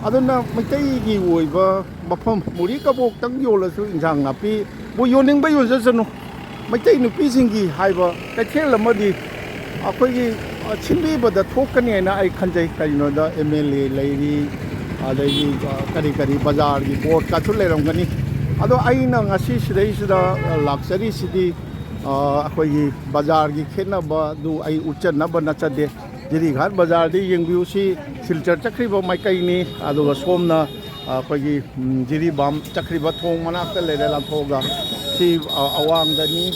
ꯑꯗꯨꯅ ꯃꯩꯇꯩꯒꯤ ꯑꯣꯏꯕ ꯃꯐꯝ, ꯃꯨꯔꯤ ꯀꯕꯣꯛꯇꯪ ꯌꯣꯜꯂꯁꯨ, ꯏꯟꯁꯥꯡ ꯅꯥꯄꯤꯕꯨ ꯌꯣꯟꯅꯤꯡꯕ ꯌꯣꯟꯖꯁꯅꯨ, ꯃꯩꯇꯩ ꯅꯨꯄꯤꯁꯤꯡꯒꯤ ꯍꯥꯏꯕ ꯀꯩꯊꯦꯜ ꯑꯃꯗꯤ ꯑꯩꯈꯣꯏꯒꯤ, ꯑ, ꯁꯤꯟꯕꯤꯕꯗ ꯊꯣꯛꯀꯅꯤ ꯍꯥꯏꯅ ꯑꯩ ꯈꯟꯖꯩ꯫ ꯀꯔꯤꯒꯤꯅꯣꯗ ꯑꯦꯝ ꯑꯦꯜ ꯑꯦ ꯂꯩꯔꯤ, ꯑꯗꯒꯤ, ꯑ, ꯀꯔꯤ ꯀꯔꯤ ꯕꯖꯥꯔꯒꯤ ꯕꯣꯔꯗꯀꯁꯨ ꯂꯩꯔꯝꯒꯅꯤ꯫ ꯑꯗꯣ ꯑꯩꯅ ꯉꯁꯤ ꯁꯤꯗꯩꯁꯤꯗ, ꯑ, ꯂꯥꯛꯆꯔꯤꯁꯤꯗꯤ, ꯑ, ꯑꯩꯈꯣꯏꯒꯤ ꯕꯖꯥꯔꯒꯤ ꯈꯦꯠꯅꯕ ꯑꯗꯨ ꯑꯩ ꯎꯠꯆꯅꯕ ꯅꯠꯆꯗꯦ꯫ ꯖꯤꯔꯤꯘꯥꯠ ꯕꯖꯥꯔꯗꯤ ꯌꯦꯡꯕꯤꯌꯨ, ꯁꯤ ꯁꯤꯜꯆꯔ ꯆꯠꯈ꯭ꯔꯤꯕ ꯃꯥꯏꯀꯩꯅꯤ, ꯑꯗꯨꯒ ꯁꯣꯝꯅ, ꯑ, ꯑꯩꯈꯣꯏꯒꯤ, ꯎꯝ, ꯖꯤꯔꯤꯕꯥꯝ ꯆꯠꯈ꯭ꯔꯤꯕ ꯊꯣꯡ ꯃꯅꯥꯛꯇ ꯂꯩꯔꯦ ꯂꯥꯟꯊꯣꯛꯑꯒ꯫ ꯁꯤ, ꯑ, ꯑꯋꯥꯡꯗꯅꯤ꯫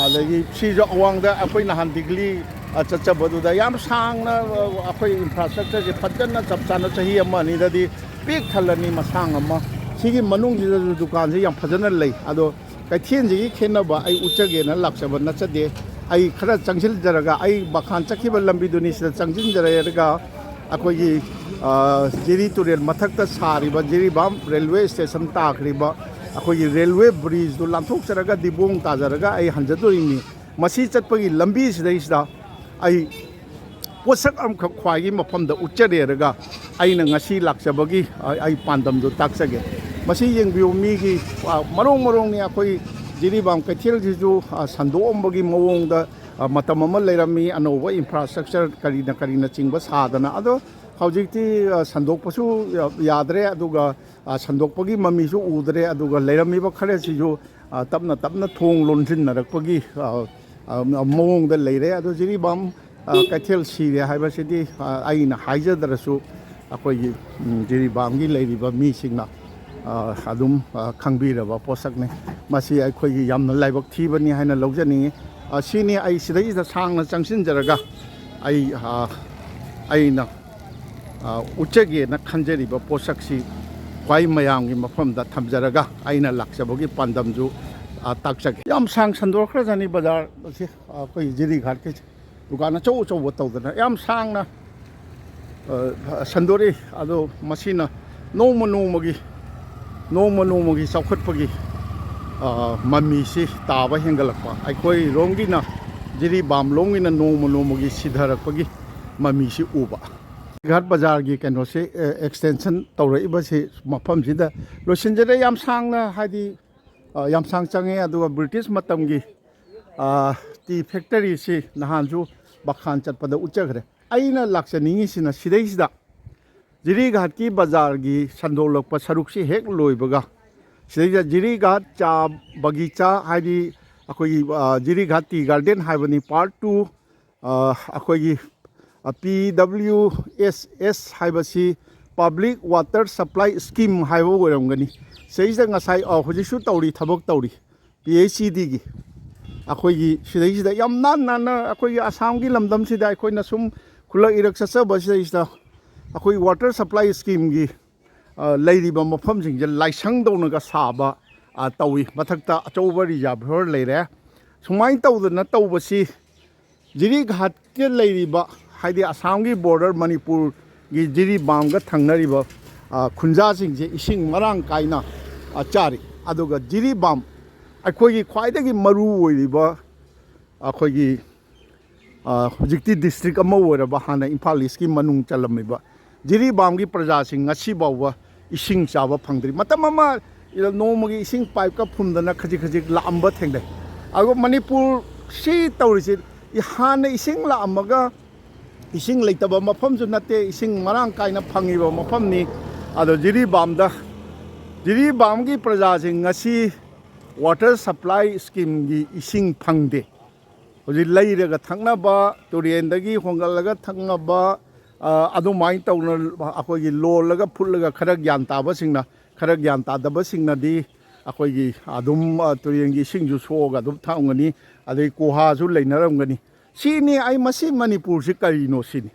ꯑꯗꯒꯤ ꯁꯤꯁꯨ ꯑꯋꯥꯡꯗ ꯑꯩꯈꯣꯏ ꯅꯍꯥꯟ ꯗꯤꯒ꯭ꯂꯤ, ꯑ, ꯆꯠꯆꯕꯗꯨꯗ ꯌꯥꯝ ꯁꯥꯡꯅ, ꯑ, ꯑꯩꯈꯣꯏ ꯏꯟꯐ꯭ꯔꯥꯁ꯭ꯇ꯭ꯔꯛꯆꯔꯁꯦ ꯐꯖꯅ ꯆꯞ ꯆꯥꯅ ꯆꯍꯤ ꯑꯃ ꯑꯅꯤꯗꯗꯤ ꯄꯤꯛ ꯊꯜꯂꯅꯤ ꯃꯁꯥꯡ ꯑꯃ꯫ ꯁꯤꯒꯤ ꯃꯅꯨꯡꯁꯤꯗꯁꯨ ꯗꯨꯀꯥꯟꯁꯦ ꯌꯥꯝ ꯐꯖꯅ ꯂꯩ꯫ ꯑꯗꯣ ꯀꯩꯊꯦꯜꯁꯤꯒꯤ ꯈꯦꯠꯅꯕ ꯑꯩ ꯎꯠꯆꯒꯦꯅ ꯂꯥꯛꯆꯕ ꯅꯠꯆꯗꯦ꯫ ꯑꯩ ꯈꯔ ꯆꯪꯁꯤꯟꯖꯔꯒ, ꯑꯩ ꯕꯈꯥꯟ ꯆꯠꯈꯤꯕ ꯂꯝꯕꯤꯗꯨꯅꯤ, ꯁꯤꯗ ꯆꯪꯁꯤꯟꯖꯔꯒ ꯑꯩꯈꯣꯏꯒꯤ, ꯑ, ꯖꯤꯔꯤ ꯇꯨꯔꯦꯜ ꯃꯊꯛꯇ ꯁꯥꯔꯤꯕ ꯖꯤꯔꯤꯕꯥꯝ ꯔꯦꯜꯋꯦ ꯁ꯭ꯇꯦꯁꯟ ꯇꯥꯈ꯭ꯔꯤꯕ ꯑꯩꯈꯣꯏꯒꯤ ꯔꯦꯜꯋꯦ ꯕ꯭ꯔꯤꯖꯇꯨ ꯂꯥꯟꯊꯣꯛꯆꯔꯒ ꯗꯤꯕꯣꯡ ꯇꯥꯖꯔꯒ ꯑꯩ ꯍꯟꯖꯗꯣꯔꯤꯅꯤ꯫ ꯃꯁꯤ ꯆꯠꯄꯒꯤ ꯂꯝꯕꯤꯁꯤꯗꯩꯁꯤꯗ ꯑꯩ ꯄꯣꯠꯁꯛ ꯑꯃꯈꯛ ꯈ꯭ꯋꯥꯏꯒꯤ ꯃꯐꯝꯗ ꯎꯠꯆꯔꯦꯔꯒ ꯑꯩꯅ ꯉꯁꯤ ꯂꯥꯛꯆꯕꯒꯤ, ꯑ, ꯑꯩ ꯄꯥꯟꯗꯝꯗꯨ ꯇꯥꯛꯆꯒꯦ꯫ ꯃꯁꯤ ꯌꯦꯡꯕꯤꯌꯨ, ꯃꯤꯒꯤ, ꯑ, ꯃꯔꯣꯡ ꯃꯔꯣꯡꯅꯤ꯫ ꯑꯩꯈꯣꯏ ꯖꯤꯔꯤꯕꯥꯝ ꯀꯩꯊꯦꯜꯁꯤꯁꯨ, ꯑ, ꯁꯟꯗꯣꯛꯑꯝꯕꯒꯤ ꯃꯑꯣꯡꯗ, ꯑ, ꯃꯇꯝ ꯑꯃ ꯂꯩꯔꯝꯃꯤ, ꯑꯅꯧꯕ ꯏꯟꯐ꯭ꯔꯥꯁ꯭ꯇ꯭ꯔꯛꯆꯔ ꯀꯔꯤꯅ ꯀꯔꯤꯅꯆꯤꯡꯕ ꯁꯥꯗꯅ꯫ ꯑꯗꯣ ꯍꯧꯖꯤꯛꯇꯤ, ꯑ, ꯁꯟꯗꯣꯛꯄꯁꯨ ꯌꯥ-, ꯌꯥꯗ꯭ꯔꯦ, ꯑꯗꯨꯒ, ꯑ, ꯁꯟꯗꯣꯛꯄꯒꯤ ꯃꯃꯤꯁꯨ ꯎꯗ꯭ꯔꯦ, ꯑꯗꯨꯒ ꯂꯩꯔꯝꯃꯤꯕ ꯈꯔꯁꯤꯁꯨ, ꯑ, ꯇꯞꯅ ꯇꯞꯅ ꯊꯣꯡ ꯂꯣꯟꯁꯤꯟꯅꯔꯛꯄꯒꯤ, ꯑ, ꯑ, ꯃꯑꯣꯡꯗ ꯂꯩꯔꯦ꯫ ꯑꯗꯣ ꯖꯤꯔꯤꯕꯥꯝ ꯑ, ꯀꯩꯊꯦꯜ ꯁꯤꯔꯦ ꯍꯥꯏꯕꯁꯤꯗꯤ, ꯑ, ꯑꯩꯅ ꯍꯥꯏꯖꯗ꯭ꯔꯁꯨ ꯑꯩꯈꯣꯏꯒꯤ, ꯎꯝ, ꯖꯤꯔꯤꯕꯥꯝꯒꯤ ꯂꯩꯔꯤꯕ ꯃꯤꯁꯤꯡꯅ, ꯑ, ꯑꯗꯨꯝ, ꯑ, ꯈꯪꯕꯤꯔꯕ ꯄꯣꯠꯁꯛꯅꯤ꯫ ꯃꯁꯤ ꯑꯩꯈꯣꯏꯒꯤ ꯌꯥꯝꯅ ꯂꯥꯏꯕꯛ ꯊꯤꯕꯅꯤ ꯍꯥꯏꯅ ꯂꯧꯖꯅꯤꯡꯉꯤ꯫ ꯑ, ꯁꯤꯅꯤ ꯑꯩ ꯁꯤꯗꯩꯁꯤꯗ ꯁꯥꯡꯅ ꯆꯪꯁꯤꯟꯖꯔꯒ ꯑꯩ, ꯑ, ꯑꯩꯅ, ꯑ, ꯎꯠꯆꯒꯦꯅ ꯈꯟꯖꯔꯤꯕ ꯄꯣꯠꯁꯛꯁꯤ ꯈ꯭ꯋꯥꯏ ꯃꯌꯥꯝꯒꯤ ꯃꯐꯝꯗ ꯊꯝꯖꯔꯒ ꯑꯩꯅ ꯂꯥꯛꯆꯕꯒꯤ ꯄꯥꯟꯗꯝꯁꯨ, ꯑ, ꯇꯥꯛꯆꯒꯦ꯫ ꯌꯥꯝ ꯁꯥꯡ ꯁꯟꯗꯣꯛꯈ꯭ꯔꯖꯥꯠꯅꯤ ꯕꯖꯥꯔ ꯑꯁꯤ, ꯑ, ꯑꯩꯈꯣꯏ ꯖꯤꯔꯤ ꯘꯥꯠꯀꯤ ꯗꯨꯀꯥꯟ ꯑꯆꯧ ꯑꯆꯧꯕ ꯇꯧꯗꯅ ꯌꯥꯝ ꯁꯥꯡꯅ, ꯑ, ꯁꯟꯗꯣꯔꯛꯏ꯫ ꯑꯗꯣ ꯃꯁꯤꯅ ꯅꯣꯡꯃ ꯅꯣꯡꯃꯒꯤ, ꯅꯣꯡꯃ ꯅꯣꯡꯃꯒꯤ ꯆꯥꯎꯈꯠꯄꯒꯤ, ꯑ, ꯃꯃꯤꯁꯤ ꯇꯥꯕ ꯍꯦꯟꯒꯠꯂꯛꯄ, ꯑꯩꯈꯣꯏꯔꯣꯝꯒꯤꯅ, ꯖꯤꯔꯤꯕꯥꯝꯂꯣꯝꯒꯤꯅ ꯅꯣꯡꯃ ꯅꯣꯡꯃꯒꯤ ꯁꯤꯊꯔꯛꯄꯒꯤ ꯃꯃꯤꯁꯤ ꯎꯕ꯫ ꯘꯥꯠ ꯕꯖꯥꯔꯒꯤ ꯀꯩꯅꯣꯁꯦ, ꯑ, extension ꯇꯧꯔꯛꯏꯕꯁꯤ ꯃꯐꯝꯁꯤꯗ ꯂꯣꯏꯁꯤꯟꯖꯔꯦ꯫ ꯌꯥꯝ ꯁꯥꯡꯅ, ꯍꯥꯏꯗꯤ, ꯑ, ꯌꯥꯝ ꯁꯥꯡ ꯆꯪꯉꯦ꯫ ꯑꯗꯨꯒ ꯕ꯭ꯔꯤꯇꯤꯁ ꯃꯇꯝꯒꯤ, ꯑ, ꯇꯤ ꯐꯦꯛꯇꯔꯤꯁꯤ ꯅꯍꯥꯟꯁꯨ ꯕꯈꯥꯟ ꯆꯠꯄꯗ ꯎꯠꯆꯈ꯭ꯔꯦ꯫ ꯑꯩꯅ ꯂꯥꯛꯆꯅꯤꯡꯉꯤꯁꯤꯅ ꯁꯤꯗꯩꯁꯤꯗ ꯖꯤꯔꯤꯘꯥꯠꯀꯤ ꯕꯖꯥꯔꯒꯤ ꯁꯟꯗꯣꯛꯂꯛꯄ ꯁꯔꯨꯛꯁꯤ ꯍꯦꯛ ꯂꯣꯏꯕꯒ ꯁꯤꯗꯩꯗ ꯖꯤꯔꯤꯘꯥꯠ ꯆꯥ ꯕꯒꯤꯆꯥ, ꯍꯥꯏꯗꯤ ꯑꯩꯈꯣꯏꯒꯤ, ꯑ, ꯖꯤꯔꯤꯘꯥꯠ ꯇꯤ ꯒꯥꯔꯗꯦꯟ ꯍꯥꯏꯕꯅꯤ, part two, ꯑ, ꯑꯩꯈꯣꯏꯒꯤ, ꯑ, ꯄꯤ ꯗꯕ꯭ꯂꯤꯎ ꯑꯦꯁ ꯑꯦꯁ ꯍꯥꯏꯕꯁꯤ Public Water Supply Scheme ꯍꯥꯏꯕ ꯑꯣꯏꯔꯝꯒꯅꯤ꯫ ꯁꯤꯗꯩꯁꯤꯗ ꯉꯁꯥꯏ, ꯑ, ꯍꯧꯖꯤꯛꯁꯨ ꯇꯧꯔꯤ, ꯊꯕꯛ ꯇꯧꯔꯤ꯫ ꯄꯤ ꯑꯩꯆ ꯏ ꯗꯤꯒꯤ ꯑꯩꯈꯣꯏꯒꯤ ꯁꯤꯗꯩꯁꯤꯗ ꯌꯥꯝ ꯅꯥꯟ ꯅꯥꯟꯅ ꯑꯩꯈꯣꯏꯒꯤ ꯑꯁꯥꯝꯒꯤ ꯂꯝꯗꯝꯁꯤꯗ ꯑꯩꯈꯣꯏꯅ ꯁꯨꯝ ꯈꯨꯜꯂꯛ ꯏꯔꯛ ꯆꯠꯆꯕ ꯁꯤꯗꯩꯁꯤꯗ ꯑꯩꯈꯣꯏ water supply schemeꯒꯤ, ꯑ, ꯂꯩꯔꯤꯕ ꯃꯐꯝꯁꯤꯡꯁꯦ ꯂꯥꯏꯁꯪꯗꯧꯅꯒ ꯁꯥꯕ, ꯑ, ꯇꯧꯏ꯫ ꯃꯊꯛꯇ ꯑꯆꯧꯕ reservoir ꯂꯩꯔꯦ꯫ ꯁꯨꯃꯥꯏꯅ ꯇꯧꯗꯅ ꯇꯧꯕꯁꯤ ꯖꯤꯔꯤꯘꯥꯠꯀ ꯂꯩꯔꯤꯕ, ꯍꯥꯏꯗꯤ ꯑꯁꯥꯝꯒꯤ border ꯃꯅꯤꯄꯨꯔꯒꯤ ꯖꯤꯔꯤꯕꯥꯝꯒ ꯊꯪꯅꯔꯤꯕ, ꯑ, ꯈꯨꯟꯖꯥꯁꯤꯡꯁꯦ ꯏꯁꯤꯡ ꯃꯔꯥꯡ ꯀꯥꯏꯅ, ꯑ, ꯆꯥꯔꯤ꯫ ꯑꯗꯨꯒ ꯖꯤꯔꯤꯕꯥꯝ ꯑꯩꯈꯣꯏꯒꯤ ꯈ꯭ꯋꯥꯏꯗꯒꯤ ꯃꯔꯨ ꯑꯣꯏꯔꯤꯕ ꯑꯩꯈꯣꯏꯒꯤ, ꯑ, ꯍꯧꯖꯤꯛꯇꯤ district ꯑꯃ ꯑꯣꯏꯔꯕ, ꯍꯥꯟꯅ ꯏꯝꯐꯥꯜ ꯏꯁꯀꯤ ꯃꯅꯨꯡ ꯆꯜꯂꯝꯃꯤꯕ ꯖꯤꯔꯤꯕꯥꯝꯒꯤ ꯄ꯭ꯔꯖꯥꯁꯤꯡ ꯉꯁꯤ ꯐꯥꯎꯕ ꯏꯁꯤꯡ ꯆꯥꯕ ꯐꯪꯗ꯭ꯔꯤ꯫ ꯃꯇꯝ ꯑꯃ ꯅꯣꯡꯃꯒꯤ ꯏꯁꯤꯡ ꯄꯥꯏꯞꯀ ꯐꯨꯝꯗꯅ ꯈꯖꯤꯛ ꯈꯖꯤꯛ ꯂꯥꯛꯑꯝꯕ ꯊꯦꯡꯅꯩ꯫ ꯑꯗꯨꯒ ꯃꯅꯤꯄꯨꯔ ꯁꯤ ꯇꯧꯔꯤꯁꯤ, ꯍꯥꯟꯅ ꯏꯁꯤꯡ ꯂꯥꯛꯑꯝꯃꯒ ꯏꯁꯤꯡ ꯂꯩꯇꯕ ꯃꯐꯝꯁꯨ ꯅꯠꯇꯦ, ꯏꯁꯤꯡ ꯃꯔꯥꯡ ꯀꯥꯏꯅ ꯐꯪꯉꯤꯕ ꯃꯐꯝꯅꯤ꯫ ꯑꯗꯣ ꯖꯤꯔꯤꯕꯥꯝꯗ, ꯖꯤꯔꯤꯕꯥꯝꯒꯤ ꯄ꯭ꯔꯖꯥꯁꯤꯡ ꯉꯁꯤ water supply schemeꯒꯤ ꯏꯁꯤꯡ ꯐꯪꯗꯦ꯫ ꯍꯧꯖꯤꯛ ꯂꯩꯔꯒ ꯊꯛꯅꯕ, ꯇꯨꯔꯦꯟꯗꯒꯤ ꯍꯣꯟꯒꯠꯂꯒ ꯊꯛꯅꯕ, ꯑ, ꯑꯗꯨꯃꯥꯏꯅ ꯇꯧꯅ ꯑꯩꯈꯣꯏꯒꯤ ꯂꯣꯜꯂꯒ ꯐꯨꯠꯂꯒ ꯈꯔ ꯒ꯭ꯌꯥꯟ ꯇꯥꯕꯁꯤꯡꯅ, ꯈꯔ ꯒ꯭ꯌꯥꯟ ꯇꯥꯗꯕꯁꯤꯡꯅꯗꯤ ꯑꯩꯈꯣꯏꯒꯤ ꯑꯗꯨꯝ, ꯑ, ꯇꯨꯔꯦꯟꯒꯤ ꯏꯁꯤꯡꯁꯨ ꯁꯣꯛꯑꯒ ꯑꯗꯨꯝ ꯊꯛꯑꯝꯒꯅꯤ, ꯑꯗꯩ ꯀꯣꯍꯥꯁꯨ ꯂꯩꯅꯔꯝꯒꯅꯤ꯫ ꯁꯤꯅꯤ ꯑꯩ, ꯃꯁꯤ ꯃꯅꯤꯄꯨꯔꯁꯤ ꯀꯔꯤꯅꯣ ꯁꯤꯅꯤ꯫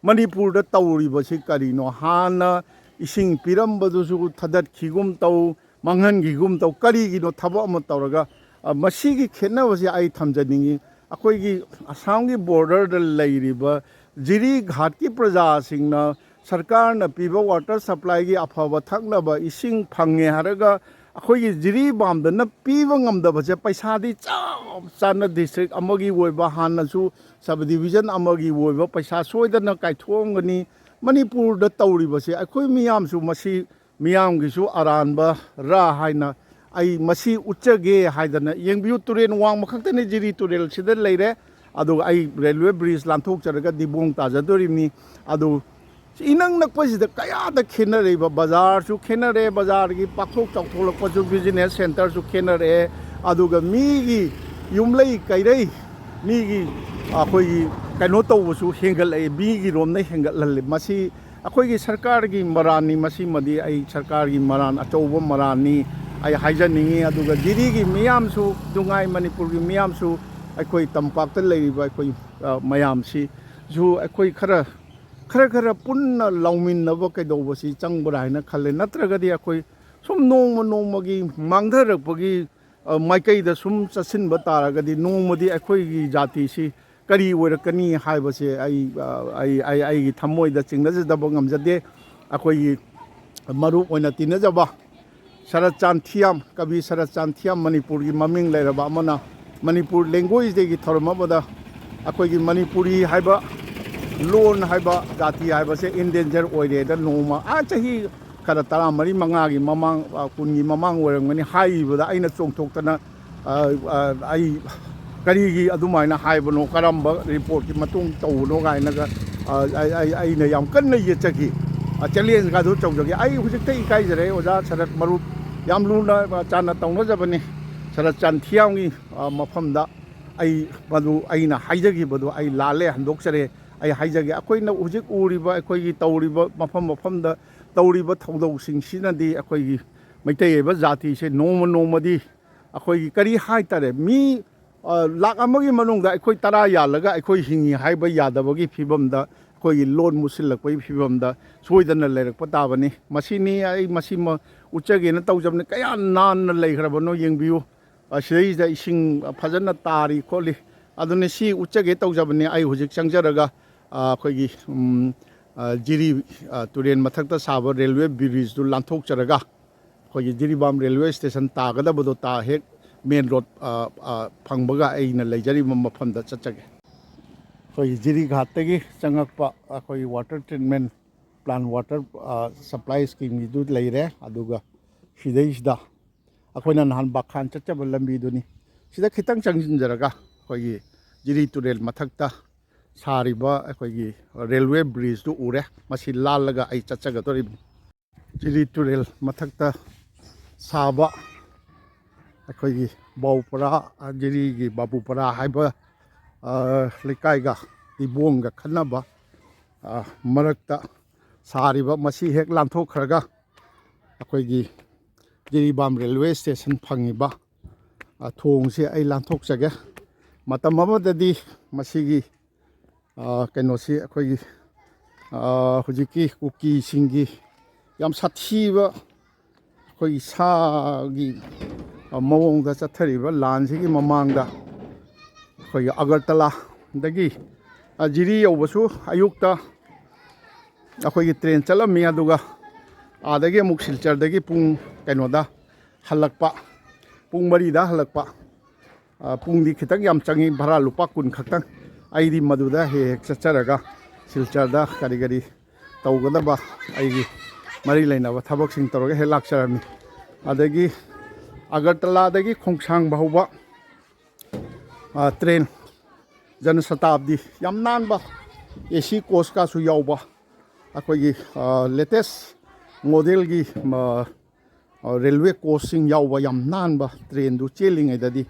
ꯃꯅꯤꯄꯨꯔꯗ ꯇꯧꯔꯤꯕꯁꯤ ꯀꯔꯤꯅꯣ? ꯍꯥꯟꯅ ꯏꯁꯤꯡ ꯄꯤꯔꯝꯕꯗꯨꯁꯨ ꯊꯗꯠꯈꯤꯒꯨꯝ ꯇꯧ, ꯃꯥꯡꯍꯟꯈꯤꯒꯨꯝ ꯇꯧ꯫ ꯀꯔꯤꯒꯤꯅꯣ ꯊꯕꯛ ꯑꯃ ꯇꯧꯔꯒ, ꯑ, ꯃꯁꯤꯒꯤ ꯈꯦꯠꯅꯕꯁꯤ ꯑꯩ ꯊꯝꯖꯅꯤꯡꯉꯤ꯫ ꯑꯩꯈꯣꯏꯒꯤ ꯑꯁꯥꯝꯒꯤ ꯕꯣꯔꯗꯔꯗ ꯂꯩꯔꯤꯕ ꯖꯤꯔꯤ ꯘꯥꯠꯀꯤ ꯄ꯭ꯔꯖꯥꯁꯤꯡꯅ ꯁꯔꯀꯥꯔꯅ ꯄꯤꯕ ꯋꯥꯇꯔ ꯁꯄ꯭ꯂꯥꯏꯒꯤ ꯑꯐꯕ ꯊꯛꯅꯕ ꯏꯁꯤꯡ ꯐꯪꯉꯦ ꯍꯥꯏꯔꯒ, ꯑꯩꯈꯣꯏꯒꯤ ꯖꯤꯔꯤꯕꯥꯝꯗꯅ ꯄꯤꯕ ꯉꯝꯗꯕꯁꯦ, ꯄꯩꯁꯥꯗꯤ ꯆꯞ ꯆꯥꯅ ꯗꯤꯁꯇ꯭ꯔꯤꯛ ꯑꯃꯒꯤ ꯑꯣꯏꯕ, ꯍꯥꯟꯅꯁꯨ ꯁꯕ ꯗꯤꯕꯤꯖꯟ ꯑꯃꯒꯤ ꯑꯣꯏꯕ ꯄꯩꯁꯥ ꯁꯣꯏꯗꯅ ꯀꯥꯏꯊꯣꯛꯑꯝꯒꯅꯤ꯫ ꯃꯅꯤꯄꯨꯔꯗ ꯇꯧꯔꯤꯕꯁꯦ ꯑꯩꯈꯣꯏ ꯃꯤꯌꯥꯝꯁꯨ, ꯃꯁꯤ ꯃꯤꯌꯥꯝꯒꯤꯁꯨ ꯑꯔꯥꯟꯕꯔꯥ ꯍꯥꯏꯅ ꯑꯩ ꯃꯁꯤ ꯎꯠꯆꯒꯦ ꯍꯥꯏꯗꯅ꯫ ꯌꯦꯡꯕꯤꯌꯨ, ꯇꯨꯔꯦꯜ ꯋꯥꯡꯃ ꯈꯛꯇꯅꯤ, ꯖꯤꯔꯤ ꯇꯨꯔꯦꯜ ꯁꯤꯗ ꯂꯩꯔꯦ꯫ ꯑꯗꯨꯒ ꯑꯩ ꯔꯦꯜꯋꯦ ꯕ꯭ꯔꯤꯖ ꯂꯥꯟꯊꯣꯛꯆꯔꯒ ꯗꯤꯕꯣꯡ ꯇꯥꯖꯗꯣꯔꯤꯕꯅꯤ꯫ ꯑꯗꯨ ꯏꯅꯛ ꯅꯛꯄꯁꯤꯗ ꯀꯌꯥꯗ ꯈꯦꯠꯅꯔꯛꯏꯕ, ꯕꯖꯥꯔꯁꯨ ꯈꯦꯠꯅꯔꯦ, ꯕꯖꯥꯔꯒꯤ ꯄꯥꯛꯊꯣꯛ ꯆꯥꯎꯊꯣꯛꯂꯛꯄꯁꯨ, ꯕꯤꯖꯤꯅꯦꯁ ꯁꯦꯟꯇꯔꯁꯨ ꯈꯦꯠꯅꯔꯛꯑꯦ꯫ ꯑꯗꯨꯒ ꯃꯤꯒꯤ ꯌꯨꯝꯂꯩ ꯀꯩꯔꯩ, ꯃꯤꯒꯤ ꯑꯩꯈꯣꯏꯒꯤ ꯀꯩꯅꯣ ꯇꯧꯕꯁꯨ ꯍꯦꯟꯒꯠꯂꯛꯑꯦ, ꯃꯤꯒꯤꯔꯣꯝꯅ ꯍꯦꯟꯒꯠꯍꯜꯂꯦ꯫ ꯃꯁꯤ ꯑꯩꯈꯣꯏꯒꯤ ꯁꯔꯀꯥꯔꯒꯤ ꯃꯔꯥꯟꯅꯤ, ꯃꯁꯤꯃꯗꯤ ꯑꯩ ꯁꯔꯀꯥꯔꯒꯤ ꯃꯔꯥꯟ, ꯑꯆꯧꯕ ꯃꯔꯥꯟꯅꯤ ꯑꯩ ꯍꯥꯏꯖꯅꯤꯡꯉꯤ꯫ ꯑꯗꯨꯒ ꯖꯤꯔꯤꯒꯤ ꯃꯤꯌꯥꯝꯁꯨ, ꯗꯨꯉꯥꯏ ꯃꯅꯤꯄꯨꯔꯒꯤ ꯃꯤꯌꯥꯝꯁꯨ, ꯑꯩꯈꯣꯏ ꯇꯝꯄꯥꯛꯇ ꯂꯩꯔꯤꯕ ꯑꯩꯈꯣꯏ, ꯑ, ꯃꯌꯥꯝꯁꯤꯁꯨ ꯑꯩꯈꯣꯏ ꯈꯔ, ꯈꯔ ꯈꯔ ꯄꯨꯟꯅ ꯂꯥꯎꯃꯤꯟꯅꯕ ꯀꯩꯗꯧꯕꯁꯤ ꯆꯪꯕ꯭ꯔꯥ ꯍꯥꯏꯅ ꯈꯜꯂꯦ꯫ ꯅꯠꯇ꯭ꯔꯒꯗꯤ ꯑꯩꯈꯣꯏ ꯁꯨꯝ ꯅꯣꯡꯃ ꯅꯣꯡꯃꯒꯤ ꯃꯥꯡꯊꯔꯛꯄꯒꯤ, ꯑ, ꯃꯥꯏꯀꯩꯗ ꯁꯨꯝ ꯆꯠꯁꯤꯟꯕ ꯇꯥꯔꯒꯗꯤ, ꯅꯣꯡꯃꯗꯤ ꯑꯩꯈꯣꯏꯒꯤ ꯖꯥꯇꯤꯁꯤ ꯀꯔꯤ ꯑꯣꯏꯔꯛꯀꯅꯤ ꯍꯥꯏꯕꯁꯦ ꯑꯩ, ꯑ, ꯑꯩ, ꯑꯩ, ꯑꯩꯒꯤ ꯊꯃꯣꯏꯗ ꯆꯤꯡꯅꯖꯗꯕ ꯉꯝꯖꯗꯦ꯫ ꯑꯩꯈꯣꯏꯒꯤ ꯃꯔꯨꯞ ꯑꯣꯏꯅ ꯇꯤꯟꯅꯖꯕ ꯁꯔꯠꯆꯥꯟ ꯊꯤꯌꯥꯝ, ꯀꯕꯤ ꯁꯔꯠꯆꯥꯟ ꯊꯤꯌꯥꯝ, ꯃꯅꯤꯄꯨꯔꯒꯤ ꯃꯃꯤꯡ ꯂꯩꯔꯕ ꯑꯃꯅ, ꯃꯅꯤꯄꯨꯔ language dayꯒꯤ ꯊꯧꯔꯝ ꯑꯃꯗ ꯑꯩꯈꯣꯏꯒꯤ ꯃꯅꯤꯄꯨꯔꯤ ꯍꯥꯏꯕ ꯂꯣꯟ ꯍꯥꯏꯕ ꯖꯥꯇꯤ ꯍꯥꯏꯕꯁꯦ endanger ꯑꯣꯏꯔꯦꯅ ꯅꯣꯡꯃ, ꯑꯥ, ꯆꯍꯤ ꯈꯔ ꯇꯔꯥꯃꯔꯤ ꯃꯉꯥꯒꯤ ꯃꯃꯥꯡ, ꯑ, ꯀꯨꯟꯒꯤ ꯃꯃꯥꯡ ꯑꯣꯏꯔꯝꯒꯅꯤ, ꯍꯥꯏꯈꯤꯕꯗ ꯑꯩꯅ ꯆꯣꯡꯊꯣꯛꯇꯅ, ꯑ, ꯑ, ꯑꯩ ꯀꯔꯤꯒꯤ ꯑꯗꯨꯃꯥꯏꯅ ꯍꯥꯏꯕꯅꯣ, ꯀꯔꯝꯕ ꯔꯤꯄꯣꯔꯠꯀꯤ ꯃꯇꯨꯡ ꯇꯧꯕꯅꯣ ꯀꯥꯏꯅꯒ, ꯑ, ꯑꯩ, ꯑꯩ, ꯑꯩꯅ ꯌꯥꯝ ꯀꯟꯅ ꯌꯦꯠꯆꯈꯤ꯫ ꯑ, ꯆꯦꯂꯦꯟꯖꯒꯗꯨ ꯇꯧꯖꯈꯤ꯫ ꯑꯩ ꯍꯧꯖꯤꯛꯇ ꯏꯀꯥꯏꯖꯔꯦ, ꯑꯣꯖꯥ ꯁꯔꯠ ꯃꯔꯨꯞ, ꯌꯥꯝ ꯂꯨꯅ, ꯑ, ꯆꯥꯟꯅ ꯇꯧꯅꯖꯕꯅꯤ꯫ ꯁꯔꯠꯆꯥꯟ ꯊꯤꯌꯥꯝꯒꯤ, ꯑ, ꯃꯐꯝꯗ ꯑꯩ ꯃꯗꯨ ꯑꯩꯅ ꯍꯥꯏꯖꯈꯤꯕꯗꯨ ꯑꯩ ꯂꯥꯜꯂꯦ, ꯍꯟꯗꯣꯛꯆꯔꯦ꯫ ꯑꯩ ꯍꯥꯏꯖꯒꯦ, ꯑꯩꯈꯣꯏꯅ ꯍꯧꯖꯤꯛ ꯎꯔꯤꯕ, ꯑꯩꯈꯣꯏꯒꯤ ꯇꯧꯔꯤꯕ, ꯃꯐꯝ ꯃꯐꯝꯗ ꯇꯧꯔꯤꯕ ꯊꯧꯗꯧꯁꯤꯡꯁꯤꯅꯗꯤ ꯑꯩꯈꯣꯏꯒꯤ ꯃꯩꯇꯩ ꯑꯣꯏꯕ ꯖꯥꯇꯤꯁꯦ ꯅꯣꯡꯃ ꯅꯣꯡꯃꯗꯤ ꯑꯩꯈꯣꯏꯒꯤ ꯀꯔꯤ ꯍꯥꯏꯇꯥꯔꯦ, ꯃꯤ, ꯑ, ꯂꯥꯛ ꯑꯃꯒꯤ ꯃꯅꯨꯡꯗ ꯑꯩꯈꯣꯏ ꯇꯔꯥ ꯌꯥꯜꯂꯒ ꯑꯩꯈꯣꯏ ꯍꯤꯡꯉꯤ ꯍꯥꯏꯕ ꯌꯥꯗꯕꯒꯤ ꯐꯤꯕꯝꯗ ꯑꯩꯈꯣꯏꯒꯤ ꯂꯣꯟ ꯃꯨꯠꯁꯤꯜꯂꯛꯄꯒꯤ ꯐꯤꯕꯝꯗ ꯁꯣꯏꯗꯅ ꯂꯩꯔꯛꯄ ꯇꯥꯕꯅꯤ꯫ ꯃꯁꯤꯅꯤ ꯑꯩ ꯃꯁꯤꯃ ꯎꯠꯆꯒꯦꯅ ꯇꯧꯖꯕꯅꯤ꯫ ꯀꯌꯥ ꯅꯥꯟꯅ ꯂꯩꯈ꯭ꯔꯕꯅꯣ ꯌꯦꯡꯕꯤꯌꯨ꯫ ꯑ, ꯁꯤꯗꯩꯁꯤꯗ ꯏꯁꯤꯡ ꯐꯖꯅ ꯇꯥꯔꯤ ꯈꯣꯠꯂꯤ꯫ ꯑꯗꯨꯅ ꯁꯤ ꯎꯠꯆꯒꯦ ꯇꯧꯖꯕꯅꯤ꯫ ꯑꯩ ꯍꯧꯖꯤꯛ ꯆꯪꯖꯔꯒ, ꯑ, ꯑꯩꯈꯣꯏꯒꯤ, ꯎꯝ, ꯑ, ꯖꯤꯔꯤ, ꯑ, ꯇꯨꯔꯦꯜ ꯃꯊꯛꯇ ꯁꯥꯕ ꯔꯦꯜꯋꯦ ꯕ꯭ꯔꯤꯖꯇꯨ ꯂꯥꯟꯊꯣꯛꯆꯔꯒ, ꯑꯩꯈꯣꯏꯒꯤ ꯖꯤꯔꯤꯕꯥꯝ ꯔꯦꯜꯋꯦ ꯁ꯭ꯇꯦꯁꯟ ꯇꯥꯒꯗꯕꯗꯣ ꯇꯥ ꯍꯦꯛ ꯃꯦꯟ ꯔꯣꯗ, ꯑ, ꯑ, ꯐꯪꯕꯒ ꯑꯩꯅ ꯂꯩꯖꯔꯤꯕ ꯃꯐꯝꯗ ꯆꯠꯆꯒꯦ꯫ ꯑꯩꯈꯣꯏꯒꯤ ꯖꯤꯔꯤꯘꯥꯠꯇꯒꯤ ꯆꯪꯉꯛꯄ ꯑꯩꯈꯣꯏꯒꯤ ꯋꯥꯇꯔ ꯇ꯭ꯔꯤꯠꯃꯦꯟ ꯄ꯭ꯂꯥꯟ, ꯋꯥꯇꯔ, ꯑ, ꯁꯄ꯭ꯂꯥꯏ ꯁ꯭ꯀꯤꯝꯒꯤꯗꯨ ꯂꯩꯔꯦ꯫ ꯑꯗꯨꯒ ꯁꯤꯗꯩꯁꯤꯗ ꯑꯩꯈꯣꯏꯅ ꯅꯍꯥꯟ ꯕꯥꯈꯥꯟ ꯆꯠꯆꯕ ꯂꯝꯕꯤꯗꯨꯅꯤ꯫ ꯁꯤꯗ ꯈꯤꯇꯪ ꯆꯪꯁꯤꯟꯖꯔꯒ ꯑꯩꯈꯣꯏꯒꯤ ꯖꯤꯔꯤ ꯇꯨꯔꯦꯜ ꯃꯊꯛꯇ ꯁꯥꯔꯤꯕ ꯑꯩꯈꯣꯏꯒꯤ ꯔꯦꯜꯋꯦ ꯕ꯭ꯔꯤꯖꯇꯨ ꯎꯔꯦ꯫ ꯃꯁꯤ ꯂꯥꯜꯂꯒ ꯑꯩ ꯆꯠꯆꯒꯗꯧꯔꯤꯕꯅꯤ꯫ ꯖꯤꯔꯤ ꯇꯨꯔꯦꯜ ꯃꯊꯛꯇ ꯁꯥꯕ ꯑꯩꯈꯣꯏꯒꯤ ꯕꯥꯕꯨꯄꯔꯥ, ꯖꯤꯔꯤꯒꯤ ꯕꯥꯕꯨꯄꯔꯥ ꯍꯥꯏꯕ, ꯑ, ꯂꯩꯀꯥꯏꯒ ꯗꯤꯕꯣꯡꯒ ꯈꯟꯅꯕ, ꯑ, ꯃꯔꯛꯇ ꯁꯥꯔꯤꯕ, ꯃꯁꯤ ꯍꯦꯛ ꯂꯥꯟꯊꯣꯛꯈ꯭ꯔꯒ ꯑꯩꯈꯣꯏꯒꯤ ꯖꯤꯔꯤꯕꯥꯝ ꯔꯦꯜꯋꯦ ꯁ꯭ꯇꯦꯁꯟ ꯐꯪꯉꯤꯕ, ꯑ, ꯊꯣꯡꯁꯦ ꯑꯩ ꯂꯥꯟꯊꯣꯛꯆꯒꯦ꯫ ꯃꯇꯝ ꯑꯃꯗꯗꯤ ꯃꯁꯤꯒꯤ, ꯑ, ꯀꯩꯅꯣꯁꯤ ꯑꯩꯈꯣꯏꯒꯤ, ꯑ, ꯍꯧꯖꯤꯛꯀꯤ ꯀꯨꯀꯤꯁꯤꯡꯒꯤ ꯌꯥꯝ ꯁꯥꯊꯤꯕ ꯑꯩꯈꯣꯏꯒꯤ ꯁꯥꯒꯤ, ꯑ, ꯃꯑꯣꯡꯗ ꯆꯠꯊꯔꯤꯕ ꯂꯥꯟꯁꯤꯒꯤ ꯃꯃꯥꯡꯗ ꯑꯩꯈꯣꯏꯒꯤ ꯑꯒꯔꯇꯂꯥꯗꯒꯤ, ꯑ, ꯖꯤꯔꯤ ꯌꯧꯕꯁꯨ ꯑꯌꯨꯛꯇ ꯑꯩꯈꯣꯏꯒꯤ ꯇ꯭ꯔꯦꯟ ꯆꯠꯂꯝꯃꯤ꯫ ꯑꯗꯨꯒ ꯑꯥꯗꯒꯤ ꯑꯃꯨꯛ ꯁꯤꯜꯆꯔꯗꯒꯤ ꯄꯨꯡ ꯀꯩꯅꯣꯗ ꯍꯜꯂꯛꯄ, ꯄꯨꯡ ꯃꯔꯤꯗ ꯍꯜꯂꯛꯄ꯫ ꯑ, ꯄꯨꯡꯗꯤ ꯈꯤꯇꯪ ꯌꯥꯝ ꯆꯪꯉꯤ, ꯚꯔꯥ ꯂꯨꯄꯥ ꯀꯨꯟ ꯈꯛꯇꯪ꯫ ꯑꯩꯗꯤ ꯃꯗꯨꯗ ꯍꯦꯛ ꯍꯦꯛ ꯆꯠꯆꯔꯒ ꯁꯤꯜꯆꯔꯗ ꯀꯔꯤ ꯀꯔꯤ ꯇꯧꯒꯗꯕ ꯑꯩꯒꯤ ꯃꯔꯤ ꯂꯩꯅꯕ ꯊꯕꯛꯁꯤꯡ ꯇꯧꯔꯒ ꯍꯦꯛ ꯂꯥꯛꯆꯔꯝꯃꯤ꯫ ꯑꯗꯒꯤ ꯑꯒꯔꯇꯂꯥꯗꯒꯤ ꯈꯣꯡꯁꯥꯡ ꯐꯥꯎꯕ, ꯑ, ꯇ꯭ꯔꯦꯟ ꯖꯅꯁꯇꯥꯕꯗꯤ ꯌꯥꯝ ꯅꯥꯟꯕ, ꯑꯦ ꯁꯤ ꯀꯣꯁꯀꯁꯨ ꯌꯥꯎꯕ, ꯑꯩꯈꯣꯏꯒꯤ, ꯑ, ꯂꯦꯇꯦꯁ ꯃꯣꯗꯦꯜꯒꯤ, ꯑ, ꯑ, ꯔꯦꯜꯋꯦ ꯀꯣꯁꯁꯤꯡ ꯌꯥꯎꯕ ꯌꯥꯝ ꯅꯥꯟꯕ ꯇ꯭ꯔꯦꯟꯗꯨ ꯆꯦꯜꯂꯤꯉꯩꯗꯗꯤ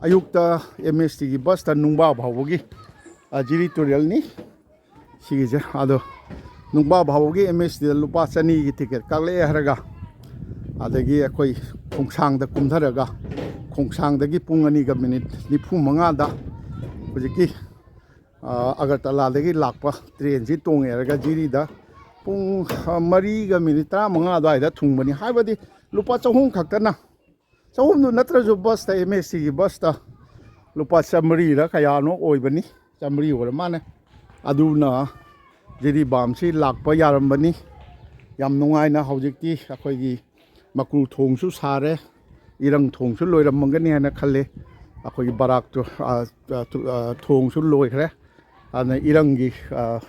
ꯑꯌꯨꯛꯇ ꯑꯦꯝ ꯑꯦꯁ ꯇꯤꯒꯤ ꯕꯁꯇ ꯅꯨꯡꯕꯥ ꯐꯥꯎꯕꯒꯤ, ꯑ, ꯖꯤꯔꯤ ꯇꯨꯔꯦꯜꯅꯤ ꯁꯤꯒꯤꯁꯦ꯫ ꯑꯗꯣ ꯅꯨꯡꯕꯥ ꯐꯥꯎꯕꯒꯤ ꯑꯦꯝ ꯑꯦꯁ ꯇꯤꯗ ꯂꯨꯄꯥ ꯆꯅꯤꯒꯤ ꯇꯤꯀꯦꯠ ꯀꯛꯂꯛꯑꯦ ꯍꯥꯏꯔꯒ, ꯑꯗꯒꯤ ꯑꯩꯈꯣꯏ ꯈꯣꯡꯁꯥꯡꯗ ꯀꯨꯝꯊꯔꯒ, ꯈꯣꯡꯁꯥꯡꯗꯒꯤ ꯄꯨꯡ ꯑꯅꯤꯒ ꯃꯤꯅꯤꯠ ꯅꯤꯐꯨ ꯃꯉꯥꯗ ꯍꯧꯖꯤꯛꯀꯤ, ꯑ, ꯑꯒꯔꯇꯂꯥꯗꯒꯤ ꯂꯥꯛꯄ ꯇ꯭ꯔꯦꯟꯁꯤ ꯇꯣꯡꯉꯦ ꯍꯥꯏꯔꯒ ꯖꯤꯔꯤꯗ ꯄꯨꯡ, ꯑ, ꯃꯔꯤꯒ ꯃꯤꯅꯤꯠ ꯇꯔꯥꯃꯉꯥ ꯑꯗꯨꯋꯥꯏꯗ ꯊꯨꯡꯕꯅꯤ꯫ ꯍꯥꯏꯕꯗꯤ ꯂꯨꯄꯥ ꯆꯍꯨꯝ ꯈꯛꯇꯅ, ꯆꯍꯨꯝꯗꯨ ꯅꯠꯇ꯭ꯔꯁꯨ ꯕꯁꯇ, ꯑꯦꯝ ꯑꯦꯁ ꯇꯤꯒꯤ ꯕꯁꯇ ꯂꯨꯄꯥ ꯆꯥꯃꯔꯤꯔ ꯀꯌꯥꯅꯣ ꯑꯣꯏꯕꯅꯤ, ꯆꯥꯃꯔꯤ ꯑꯣꯏꯔ ꯃꯥꯅꯦ꯫ ꯑꯗꯨꯅ ꯖꯤꯔꯤꯕꯥꯝꯁꯤ ꯂꯥꯛꯄ ꯌꯥꯔꯝꯕꯅꯤ꯫ ꯌꯥꯝ ꯅꯨꯡꯉꯥꯏꯅ ꯍꯧꯖꯤꯛꯇꯤ ꯑꯩꯈꯣꯏꯒꯤ ꯃꯀꯨ ꯊꯣꯡꯁꯨ ꯁꯥꯔꯦ, ꯏꯔꯪ ꯊꯣꯡꯁꯨ ꯂꯣꯏꯔꯝꯃꯒꯅꯤ ꯍꯥꯏꯅ ꯈꯜꯂꯤ꯫ ꯑꯩꯈꯣꯏꯒꯤ ꯕꯔꯥꯛꯇꯨ, ꯑ, ꯑ, ꯊꯣꯡꯁꯨ ꯂꯣꯏꯈ꯭ꯔꯦ꯫ ꯑꯗꯨꯅ ꯏꯔꯪꯒꯤ, ꯑ,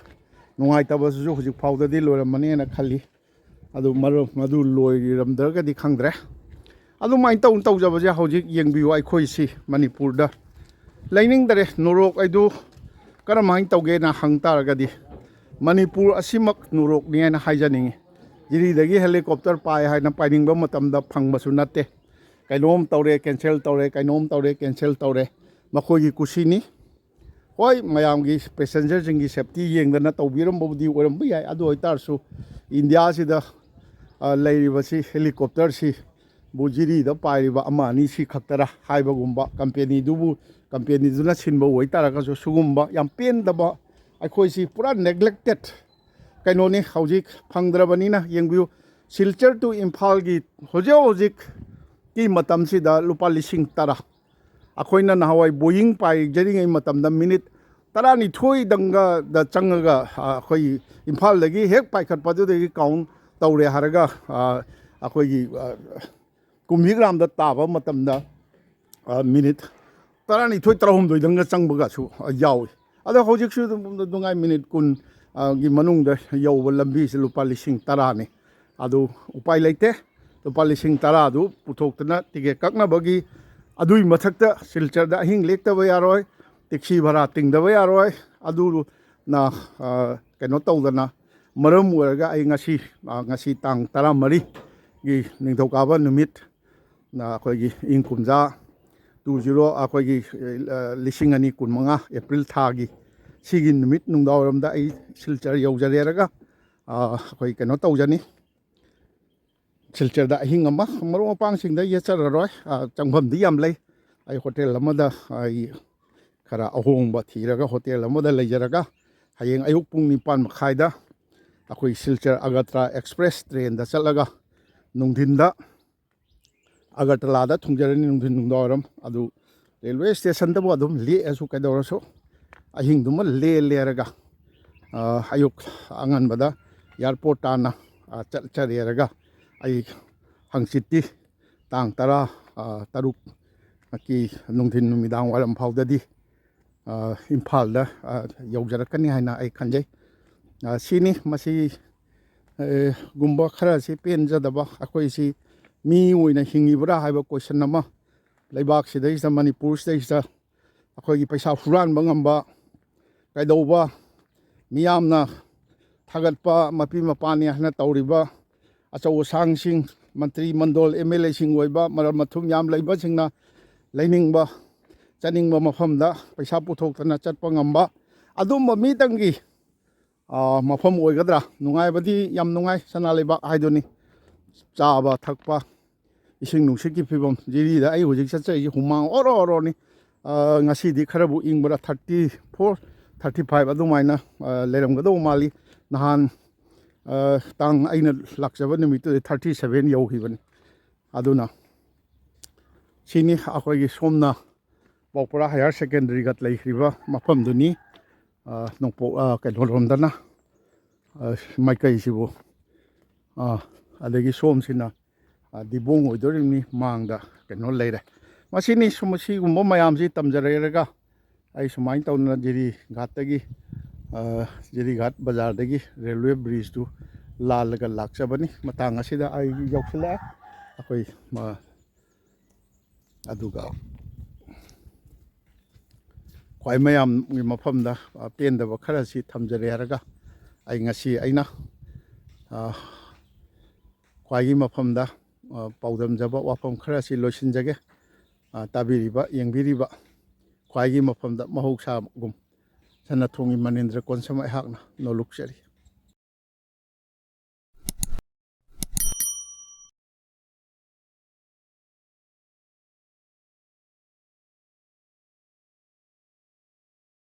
ꯅꯨꯡꯉꯥꯏꯇꯕꯁꯤꯁꯨ ꯍꯧꯖꯤꯛ ꯐꯥꯎꯗꯗꯤ ꯂꯣꯏꯔꯝꯃꯅꯤ ꯍꯥꯏꯅ ꯈꯜꯂꯤ꯫ ꯑꯗꯨ ꯃꯔꯨ-, ꯃꯗꯨ ꯂꯣꯏꯔꯝꯗ꯭ꯔꯒꯗꯤ ꯈꯪꯗ꯭ꯔꯦ꯫ ꯑꯗꯨꯃꯥꯏꯅ ꯇꯧꯅ ꯇꯧꯖꯕꯁꯦ ꯍꯧꯖꯤꯛ ꯌꯦꯡꯕꯤꯌꯨ, ꯑꯩꯈꯣꯏꯁꯤ ꯃꯅꯤꯄꯨꯔꯗ ꯂꯩꯅꯤꯡꯗꯔꯦ꯫ ꯅꯣꯔꯣꯛ ꯑꯩꯗꯨ ꯀꯔꯝꯍꯥꯏꯅ ꯇꯧꯒꯦꯅ ꯍꯪ ꯇꯥꯔꯒꯗꯤ, ꯃꯅꯤꯄꯨꯔ ꯑꯁꯤꯃꯛ ꯅꯣꯔꯣꯛꯅꯤ ꯍꯥꯏꯅ ꯍꯥꯏꯖꯅꯤꯡꯉꯤ꯫ ꯖꯤꯔꯤꯗꯒꯤ ꯍꯦꯂꯤꯀꯣꯞꯇꯔ ꯄꯥꯏ ꯍꯥꯏꯅ ꯄꯥꯏꯅꯤꯡꯕ ꯃꯇꯝꯗ ꯐꯪꯕꯁꯨ ꯅꯠꯇꯦ꯫ ꯀꯩꯅꯣꯝ ꯇꯧꯔꯦ, ꯀꯦꯟꯁꯦꯜ ꯇꯧꯔꯦ, ꯀꯩꯅꯣꯝ ꯇꯧꯔꯦ, ꯀꯦꯟꯁꯦꯜ ꯇꯧꯔꯦ, ꯃꯈꯣꯏꯒꯤ ꯀꯨꯁꯤꯅꯤ꯫ ꯍꯣꯏ, ꯃꯌꯥꯝꯒꯤ ꯄꯦꯁꯦꯟꯖꯔꯁꯤꯡꯒꯤ ꯁꯦꯐꯇꯤ ꯌꯦꯡꯗꯅ ꯇꯧꯕꯤꯔꯝꯕꯕꯨꯗꯤ ꯑꯣꯏꯔꯝꯕ ꯌꯥꯏ꯫ ꯑꯗꯨ ꯑꯣꯏꯇꯥꯔꯁꯨ ꯏꯟꯗꯤꯌꯥꯁꯤꯗ, ꯑ, ꯂꯩꯔꯤꯕꯁꯤ ꯍꯦꯂꯤꯀꯣꯞꯇꯔꯁꯤ ꯕꯨ ꯖꯤꯔꯤꯗ ꯄꯥꯏꯔꯤꯕ ꯑꯃ ꯑꯅꯤ ꯁꯤ ꯈꯛꯇꯔ ꯍꯥꯏꯕꯒꯨꯝꯕ, ꯀꯝꯄꯦꯅꯤꯗꯨꯕꯨ, ꯀꯝꯄꯦꯅꯤꯗꯨꯅ ꯁꯤꯟꯕ ꯑꯣꯏꯇꯥꯔꯒꯁꯨ ꯁꯤꯒꯨꯝꯕ ꯌꯥꯝ ꯄꯦꯟꯗꯕ, ꯑꯩꯈꯣꯏꯁꯤ ꯄꯨꯔꯥ ꯅꯦꯒ꯭ꯂꯦꯛꯇꯦꯠ ꯀꯩꯅꯣꯅꯤ ꯍꯧꯖꯤꯛ ꯐꯪꯗ꯭ꯔꯕꯅꯤꯅ꯫ ꯌꯦꯡꯕꯤꯌꯨ, ꯁꯤꯜꯆꯔ to ꯏꯝꯐꯥꯜꯒꯤ ꯍꯧꯖꯤꯛ ꯍꯧꯖꯤꯛꯀꯤ ꯃꯇꯝꯁꯤꯗ ꯂꯨꯄꯥ ꯂꯤꯁꯤꯡ ꯇꯔꯥ꯫ ꯑꯩꯈꯣꯏꯅ ꯅꯍꯥꯟꯋꯥꯏ ꯕꯣꯌꯤꯡ ꯄꯥꯏꯖꯔꯤꯉꯩ ꯃꯇꯝꯗ ꯃꯤꯅꯤꯠ ꯇꯔꯥꯅꯤꯊꯣꯏꯗꯪꯒꯗ ꯆꯪꯉꯒ, ꯑ, ꯑꯩꯈꯣꯏ ꯏꯝꯐꯥꯜꯗꯒꯤ ꯍꯦꯛ ꯄꯥꯏꯈꯠꯄꯗꯨꯗꯒꯤ ꯀꯥꯎꯟ ꯇꯧꯔꯦ ꯍꯥꯏꯔꯒ, ꯑ, ꯑꯩꯈꯣꯏꯒꯤ, ꯑ, ꯀꯨꯝꯕꯤꯒ꯭ꯔꯥꯝꯗ ꯇꯥꯕ ꯃꯇꯝꯗ, ꯑ, ꯃꯤꯅꯤꯠ ꯇꯔꯥꯅꯤꯊꯣꯏ, ꯇꯔꯥꯍꯨꯝꯗꯣꯏꯗꯪꯒ ꯆꯪꯕꯒꯁꯨ, ꯑ, ꯌꯥꯎꯏ꯫ ꯑꯗꯣ ꯍꯧꯖꯤꯛꯁꯨ ꯑꯗꯨꯝ ꯅꯨꯡꯉꯥꯏ, ꯃꯤꯅꯤꯠ ꯀꯨꯟ, ꯑ, ꯒꯤ ꯃꯅꯨꯡꯗ ꯌꯧꯕ ꯂꯝꯕꯤꯁꯤ ꯂꯨꯄꯥ ꯂꯤꯁꯤꯡ ꯇꯔꯥꯅꯤ꯫ ꯑꯗꯨ ꯎꯄꯥꯏ ꯂꯩꯇꯦ꯫ ꯂꯨꯄꯥ ꯂꯤꯁꯤꯡ ꯇꯔꯥꯗꯨ ꯄꯨꯊꯣꯛꯇꯅ ꯇꯤꯀꯦꯠ ꯀꯛꯅꯕꯒꯤ, ꯑꯗꯨꯒꯤ ꯃꯊꯛꯇ ꯁꯤꯜꯆꯔꯗ ꯑꯍꯤꯡ ꯂꯦꯛꯇꯕ ꯌꯥꯔꯣꯏ, ꯇꯦꯛꯁꯤ ꯚꯔꯥ ꯇꯤꯡꯗꯕ ꯌꯥꯔꯣꯏ꯫ ꯑꯗꯨꯅ, ꯑ, ꯀꯩꯅꯣ ꯇꯧꯗꯅ ꯃꯔꯝ ꯑꯣꯏꯔꯒ ꯑꯩ ꯉꯁꯤ, ꯑ, ꯉꯁꯤ ꯇꯥꯡ ꯇꯔꯥꯃꯔꯤꯒꯤ ꯅꯤꯡꯊꯧꯀꯥꯕ ꯅꯨꯃꯤꯠ, ꯑ, ꯑꯩꯈꯣꯏꯒꯤ ꯏꯪ ꯀꯨꯝꯖꯥ ꯇꯨ ꯖꯤꯔꯣ, ꯑꯩꯈꯣꯏꯒꯤ, ꯑ, ꯂꯤꯁꯤꯡ ꯑꯅꯤ ꯀꯨꯟꯃꯉꯥ ꯑꯦꯄ꯭ꯔꯤꯜ ꯊꯥꯒꯤ ꯁꯤꯒꯤ ꯅꯨꯃꯤꯠ ꯅꯨꯡꯗꯥꯡꯋꯥꯏꯔꯝꯗ ꯑꯩ ꯁꯤꯜꯆꯔ ꯌꯧꯖꯔꯦꯔꯒ, ꯑ, ꯑꯩꯈꯣꯏ ꯀꯩꯅꯣ ꯇꯧꯖꯅꯤ, ꯁꯤꯜꯆꯔꯗ ꯑꯍꯤꯡ ꯑꯃ ꯃꯔꯨꯞ ꯃꯄꯥꯡꯁꯤꯡꯗ ꯌꯦꯠꯆꯔꯔꯣꯏ꯫ ꯑ, ꯆꯪꯐꯝꯗꯤ ꯌꯥꯝ ꯂꯩ꯫ ꯑꯩ ꯍꯣꯇꯦꯜ ꯑꯃꯗ ꯑꯩ ꯈꯔ ꯑꯍꯣꯡꯕ ꯊꯤꯔꯒ ꯍꯣꯇꯦꯜ ꯑꯃꯗ ꯂꯩꯖꯔꯒ ꯍꯌꯦꯡ ꯑꯌꯨꯛ ꯄꯨꯡ ꯅꯤꯄꯥꯟ ꯃꯈꯥꯏꯗ ꯑꯩꯈꯣꯏ ꯁꯤꯜꯆꯔ ꯑꯒꯔꯇꯂꯥ ꯑꯦꯛꯁꯄ꯭ꯔꯦꯁ ꯇ꯭ꯔꯦꯟꯗ ꯆꯠꯂꯒ ꯅꯨꯡꯊꯤꯟꯗ ꯑꯒꯔꯇꯂꯥꯗ ꯊꯨꯡꯖꯔꯅꯤ꯫ ꯅꯨꯡꯊꯤꯟ ꯅꯨꯡꯗꯥꯡꯋꯥꯏꯔꯝ ꯑꯗꯨ ꯔꯦꯜꯋꯦ ꯁ꯭ꯇꯦꯁꯟꯗꯕꯨ ꯑꯗꯨꯝ ꯂꯦꯛꯑꯁꯨ ꯀꯩꯗꯧꯔꯁꯨ ꯑꯍꯤꯡꯗꯨꯃ ꯂꯦꯜꯂꯦꯔꯒ, ꯑ, ꯑꯌꯨꯛ ꯑꯉꯟꯕꯗ ꯑꯦꯌꯥꯔꯄꯣꯔꯠ ꯇꯥꯟꯅ, ꯑ, ꯆꯠꯆꯔꯦꯔꯒ ꯑꯩ ꯍꯪꯆꯤꯠꯇꯤ ꯇꯥꯡ ꯇꯔꯥ, ꯑ, ꯇꯔꯨꯛꯀꯤ ꯅꯨꯡꯊꯤꯟ ꯅꯨꯃꯤꯗꯥꯡ ꯋꯥꯏꯔꯝ ꯐꯥꯎꯗꯗꯤ, ꯑ, ꯏꯝꯐꯥꯜꯗ, ꯑ, ꯌꯧꯖꯔꯛꯀꯅꯤ ꯍꯥꯏꯅ ꯑꯩ ꯈꯟꯖꯩ꯫ ꯑ, ꯁꯤꯅꯤ ꯃꯁꯤ, ꯑ, ꯒꯨꯝꯕ ꯈꯔꯁꯤ ꯄꯦꯟꯖꯗꯕ, ꯑꯩꯈꯣꯏꯁꯤ ꯃꯤ ꯑꯣꯏꯅ ꯍꯤꯡꯉꯤꯕ꯭ꯔꯥ ꯍꯥꯏꯕ ꯀꯣꯏꯁꯟ ꯑꯃ ꯂꯩꯕꯥꯛꯁꯤꯗꯩꯁꯤꯗ, ꯃꯅꯤꯄꯨꯔꯁꯤꯗꯩꯁꯤꯗ ꯑꯩꯈꯣꯏꯒꯤ ꯄꯩꯁꯥ ꯍꯨꯔꯥꯟꯕ ꯉꯝꯕ, ꯀꯩꯗꯧꯕ, ꯃꯤꯌꯥꯝꯅ ꯊꯥꯒꯠꯄ ꯃꯄꯤ ꯃꯄꯥꯅꯤ ꯍꯥꯏꯅ ꯇꯧꯔꯤꯕ ꯑꯆꯧ ꯑꯁꯥꯡꯁꯤꯡ, ꯃꯟꯇ꯭ꯔꯤ ꯃꯟꯗꯣꯜ, ꯑꯦꯝ ꯑꯦꯜ ꯑꯦꯁꯤꯡ ꯑꯣꯏꯕ ꯃꯔꯝ ꯃꯊꯨꯝ ꯌꯥꯝ ꯂꯩꯕꯁꯤꯡꯅ ꯂꯩꯅꯤꯡꯕ, ꯆꯠꯅꯤꯡꯕ ꯃꯐꯝꯗ ꯄꯩꯁꯥ ꯄꯨꯊꯣꯛꯇꯅ ꯆꯠꯄ ꯉꯝꯕ ꯑꯗꯨꯝꯕ ꯃꯤꯇꯪꯒꯤ, ꯑ, ꯃꯐꯝ ꯑꯣꯏꯒꯗ꯭ꯔꯥ? ꯅꯨꯡꯉꯥꯏꯕꯗꯤ ꯌꯥꯝ ꯅꯨꯡꯉꯥꯏ, ꯁꯅꯥ ꯂꯩꯕꯥꯛ ꯍꯥꯏꯗꯨꯅꯤ꯫ ꯆꯥꯕ ꯊꯛꯄ, ꯏꯁꯤꯡ ꯅꯨꯡꯁꯤꯠꯀꯤ ꯐꯤꯕꯝ, ꯖꯤꯔꯤꯗ ꯑꯩ ꯍꯧꯖꯤꯛ ꯆꯠꯆꯔꯤꯁꯤ ꯍꯨꯃꯥꯡ ꯑꯣꯔꯣ ꯑꯣꯔꯣꯅꯤ꯫ ꯑ, ꯉꯁꯤꯗꯤ ꯈꯔꯕꯨ ꯏꯪꯕ꯭ꯔꯥ, ꯊꯥꯔꯇꯤ ꯐꯣꯔ, ꯊꯥꯔꯇꯤ ꯐꯥꯏꯚ ꯑꯗꯨꯃꯥꯏꯅ, ꯑ, ꯂꯩꯔꯝꯒꯗꯧꯕ ꯃꯥꯜꯂꯤ꯫ ꯅꯍꯥꯟ, ꯑ, ꯇꯥꯡ, ꯑꯩꯅ ꯂꯥꯛꯆꯕ ꯅꯨꯃꯤꯠꯇꯨꯗꯤ ꯊꯥꯔꯇꯤ ꯁꯚꯦꯟ ꯌꯧꯈꯤꯕꯅꯤ꯫ ꯑꯗꯨꯅ ꯁꯤꯅꯤ ꯑꯩꯈꯣꯏꯒꯤ ꯁꯣꯝꯅ ꯄꯥꯎꯄꯔꯥ ꯍꯥꯌꯔ ꯁꯦꯀꯦꯟꯗꯔꯤꯒ ꯂꯩꯈ꯭ꯔꯤꯕ ꯃꯐꯝꯗꯨꯅꯤ꯫ ꯑ, ꯅꯣꯡꯄꯣꯛ, ꯑ, ꯀꯩꯅꯣꯔꯣꯝꯗꯅ, ꯑ, ꯃꯥꯏꯀꯩꯁꯤꯕꯨ, ꯑ, ꯑꯗꯒꯤ ꯁꯣꯝꯁꯤꯅ, ꯑ, ꯗꯤꯕꯣꯡ ꯑꯣꯏꯗꯣꯔꯤꯕꯅꯤ꯫ ꯃꯥꯡꯗ ꯀꯩꯅꯣ ꯂꯩꯔꯦ꯫ ꯃꯁꯤꯅꯤ ꯁꯨꯝ, ꯁꯤꯒꯨꯝꯕ ꯃꯌꯥꯝꯁꯤ ꯇꯝꯖꯔꯦꯔꯒ ꯑꯩ ꯁꯨꯃꯥꯏꯅ ꯇꯧꯗꯅ ꯖꯤꯔꯤ ꯘꯥꯠꯇꯒꯤ, ꯑ, ꯖꯤꯔꯤ ꯘꯥꯠ ꯕꯖꯥꯔꯗꯒꯤ ꯔꯦꯜꯋꯦ ꯕ꯭ꯔꯤꯖꯇꯨ ꯂꯥꯜꯂꯒ ꯂꯥꯛꯆꯕꯅꯤ꯫ ꯃꯇꯥꯡ ꯑꯁꯤꯗ ꯑꯩ ꯌꯧꯁꯤꯜꯂꯛꯑꯦ꯫ ꯑꯩꯈꯣꯏ, ꯑ, ꯑꯗꯨꯒ ꯈ꯭ꯋꯥꯏ ꯃꯌꯥꯝꯒꯤ ꯃꯐꯝꯗ, ꯑ, ꯄꯦꯟꯗꯕ ꯈꯔꯁꯤ ꯊꯝꯖꯔꯦ ꯍꯥꯏꯔꯒ ꯑꯩ ꯉꯁꯤ ꯑꯩꯅ, ꯑ, ꯈ꯭ꯋꯥꯏꯒꯤ ꯃꯐꯝꯗ, ꯑ, ꯄꯥꯎꯗꯝꯖꯕ ꯋꯥꯐꯝ ꯈꯔꯁꯤ ꯂꯣꯏꯁꯤꯟꯖꯒꯦ꯫ ꯇꯥꯕꯤꯔꯤꯕ, ꯌꯦꯡꯕꯤꯔꯤꯕ ꯈ꯭ꯋꯥꯏꯒꯤ ꯃꯐꯝꯗ ꯃꯍꯧꯁꯥꯒꯨꯝ ꯁꯅꯥꯊꯣꯡꯒꯤ ꯃꯅꯤꯟꯗ꯭ꯔ ꯀꯣꯟꯁꯝ ꯑꯩꯍꯥꯛꯅ ꯅꯣꯂꯨꯛꯆꯔꯤ꯫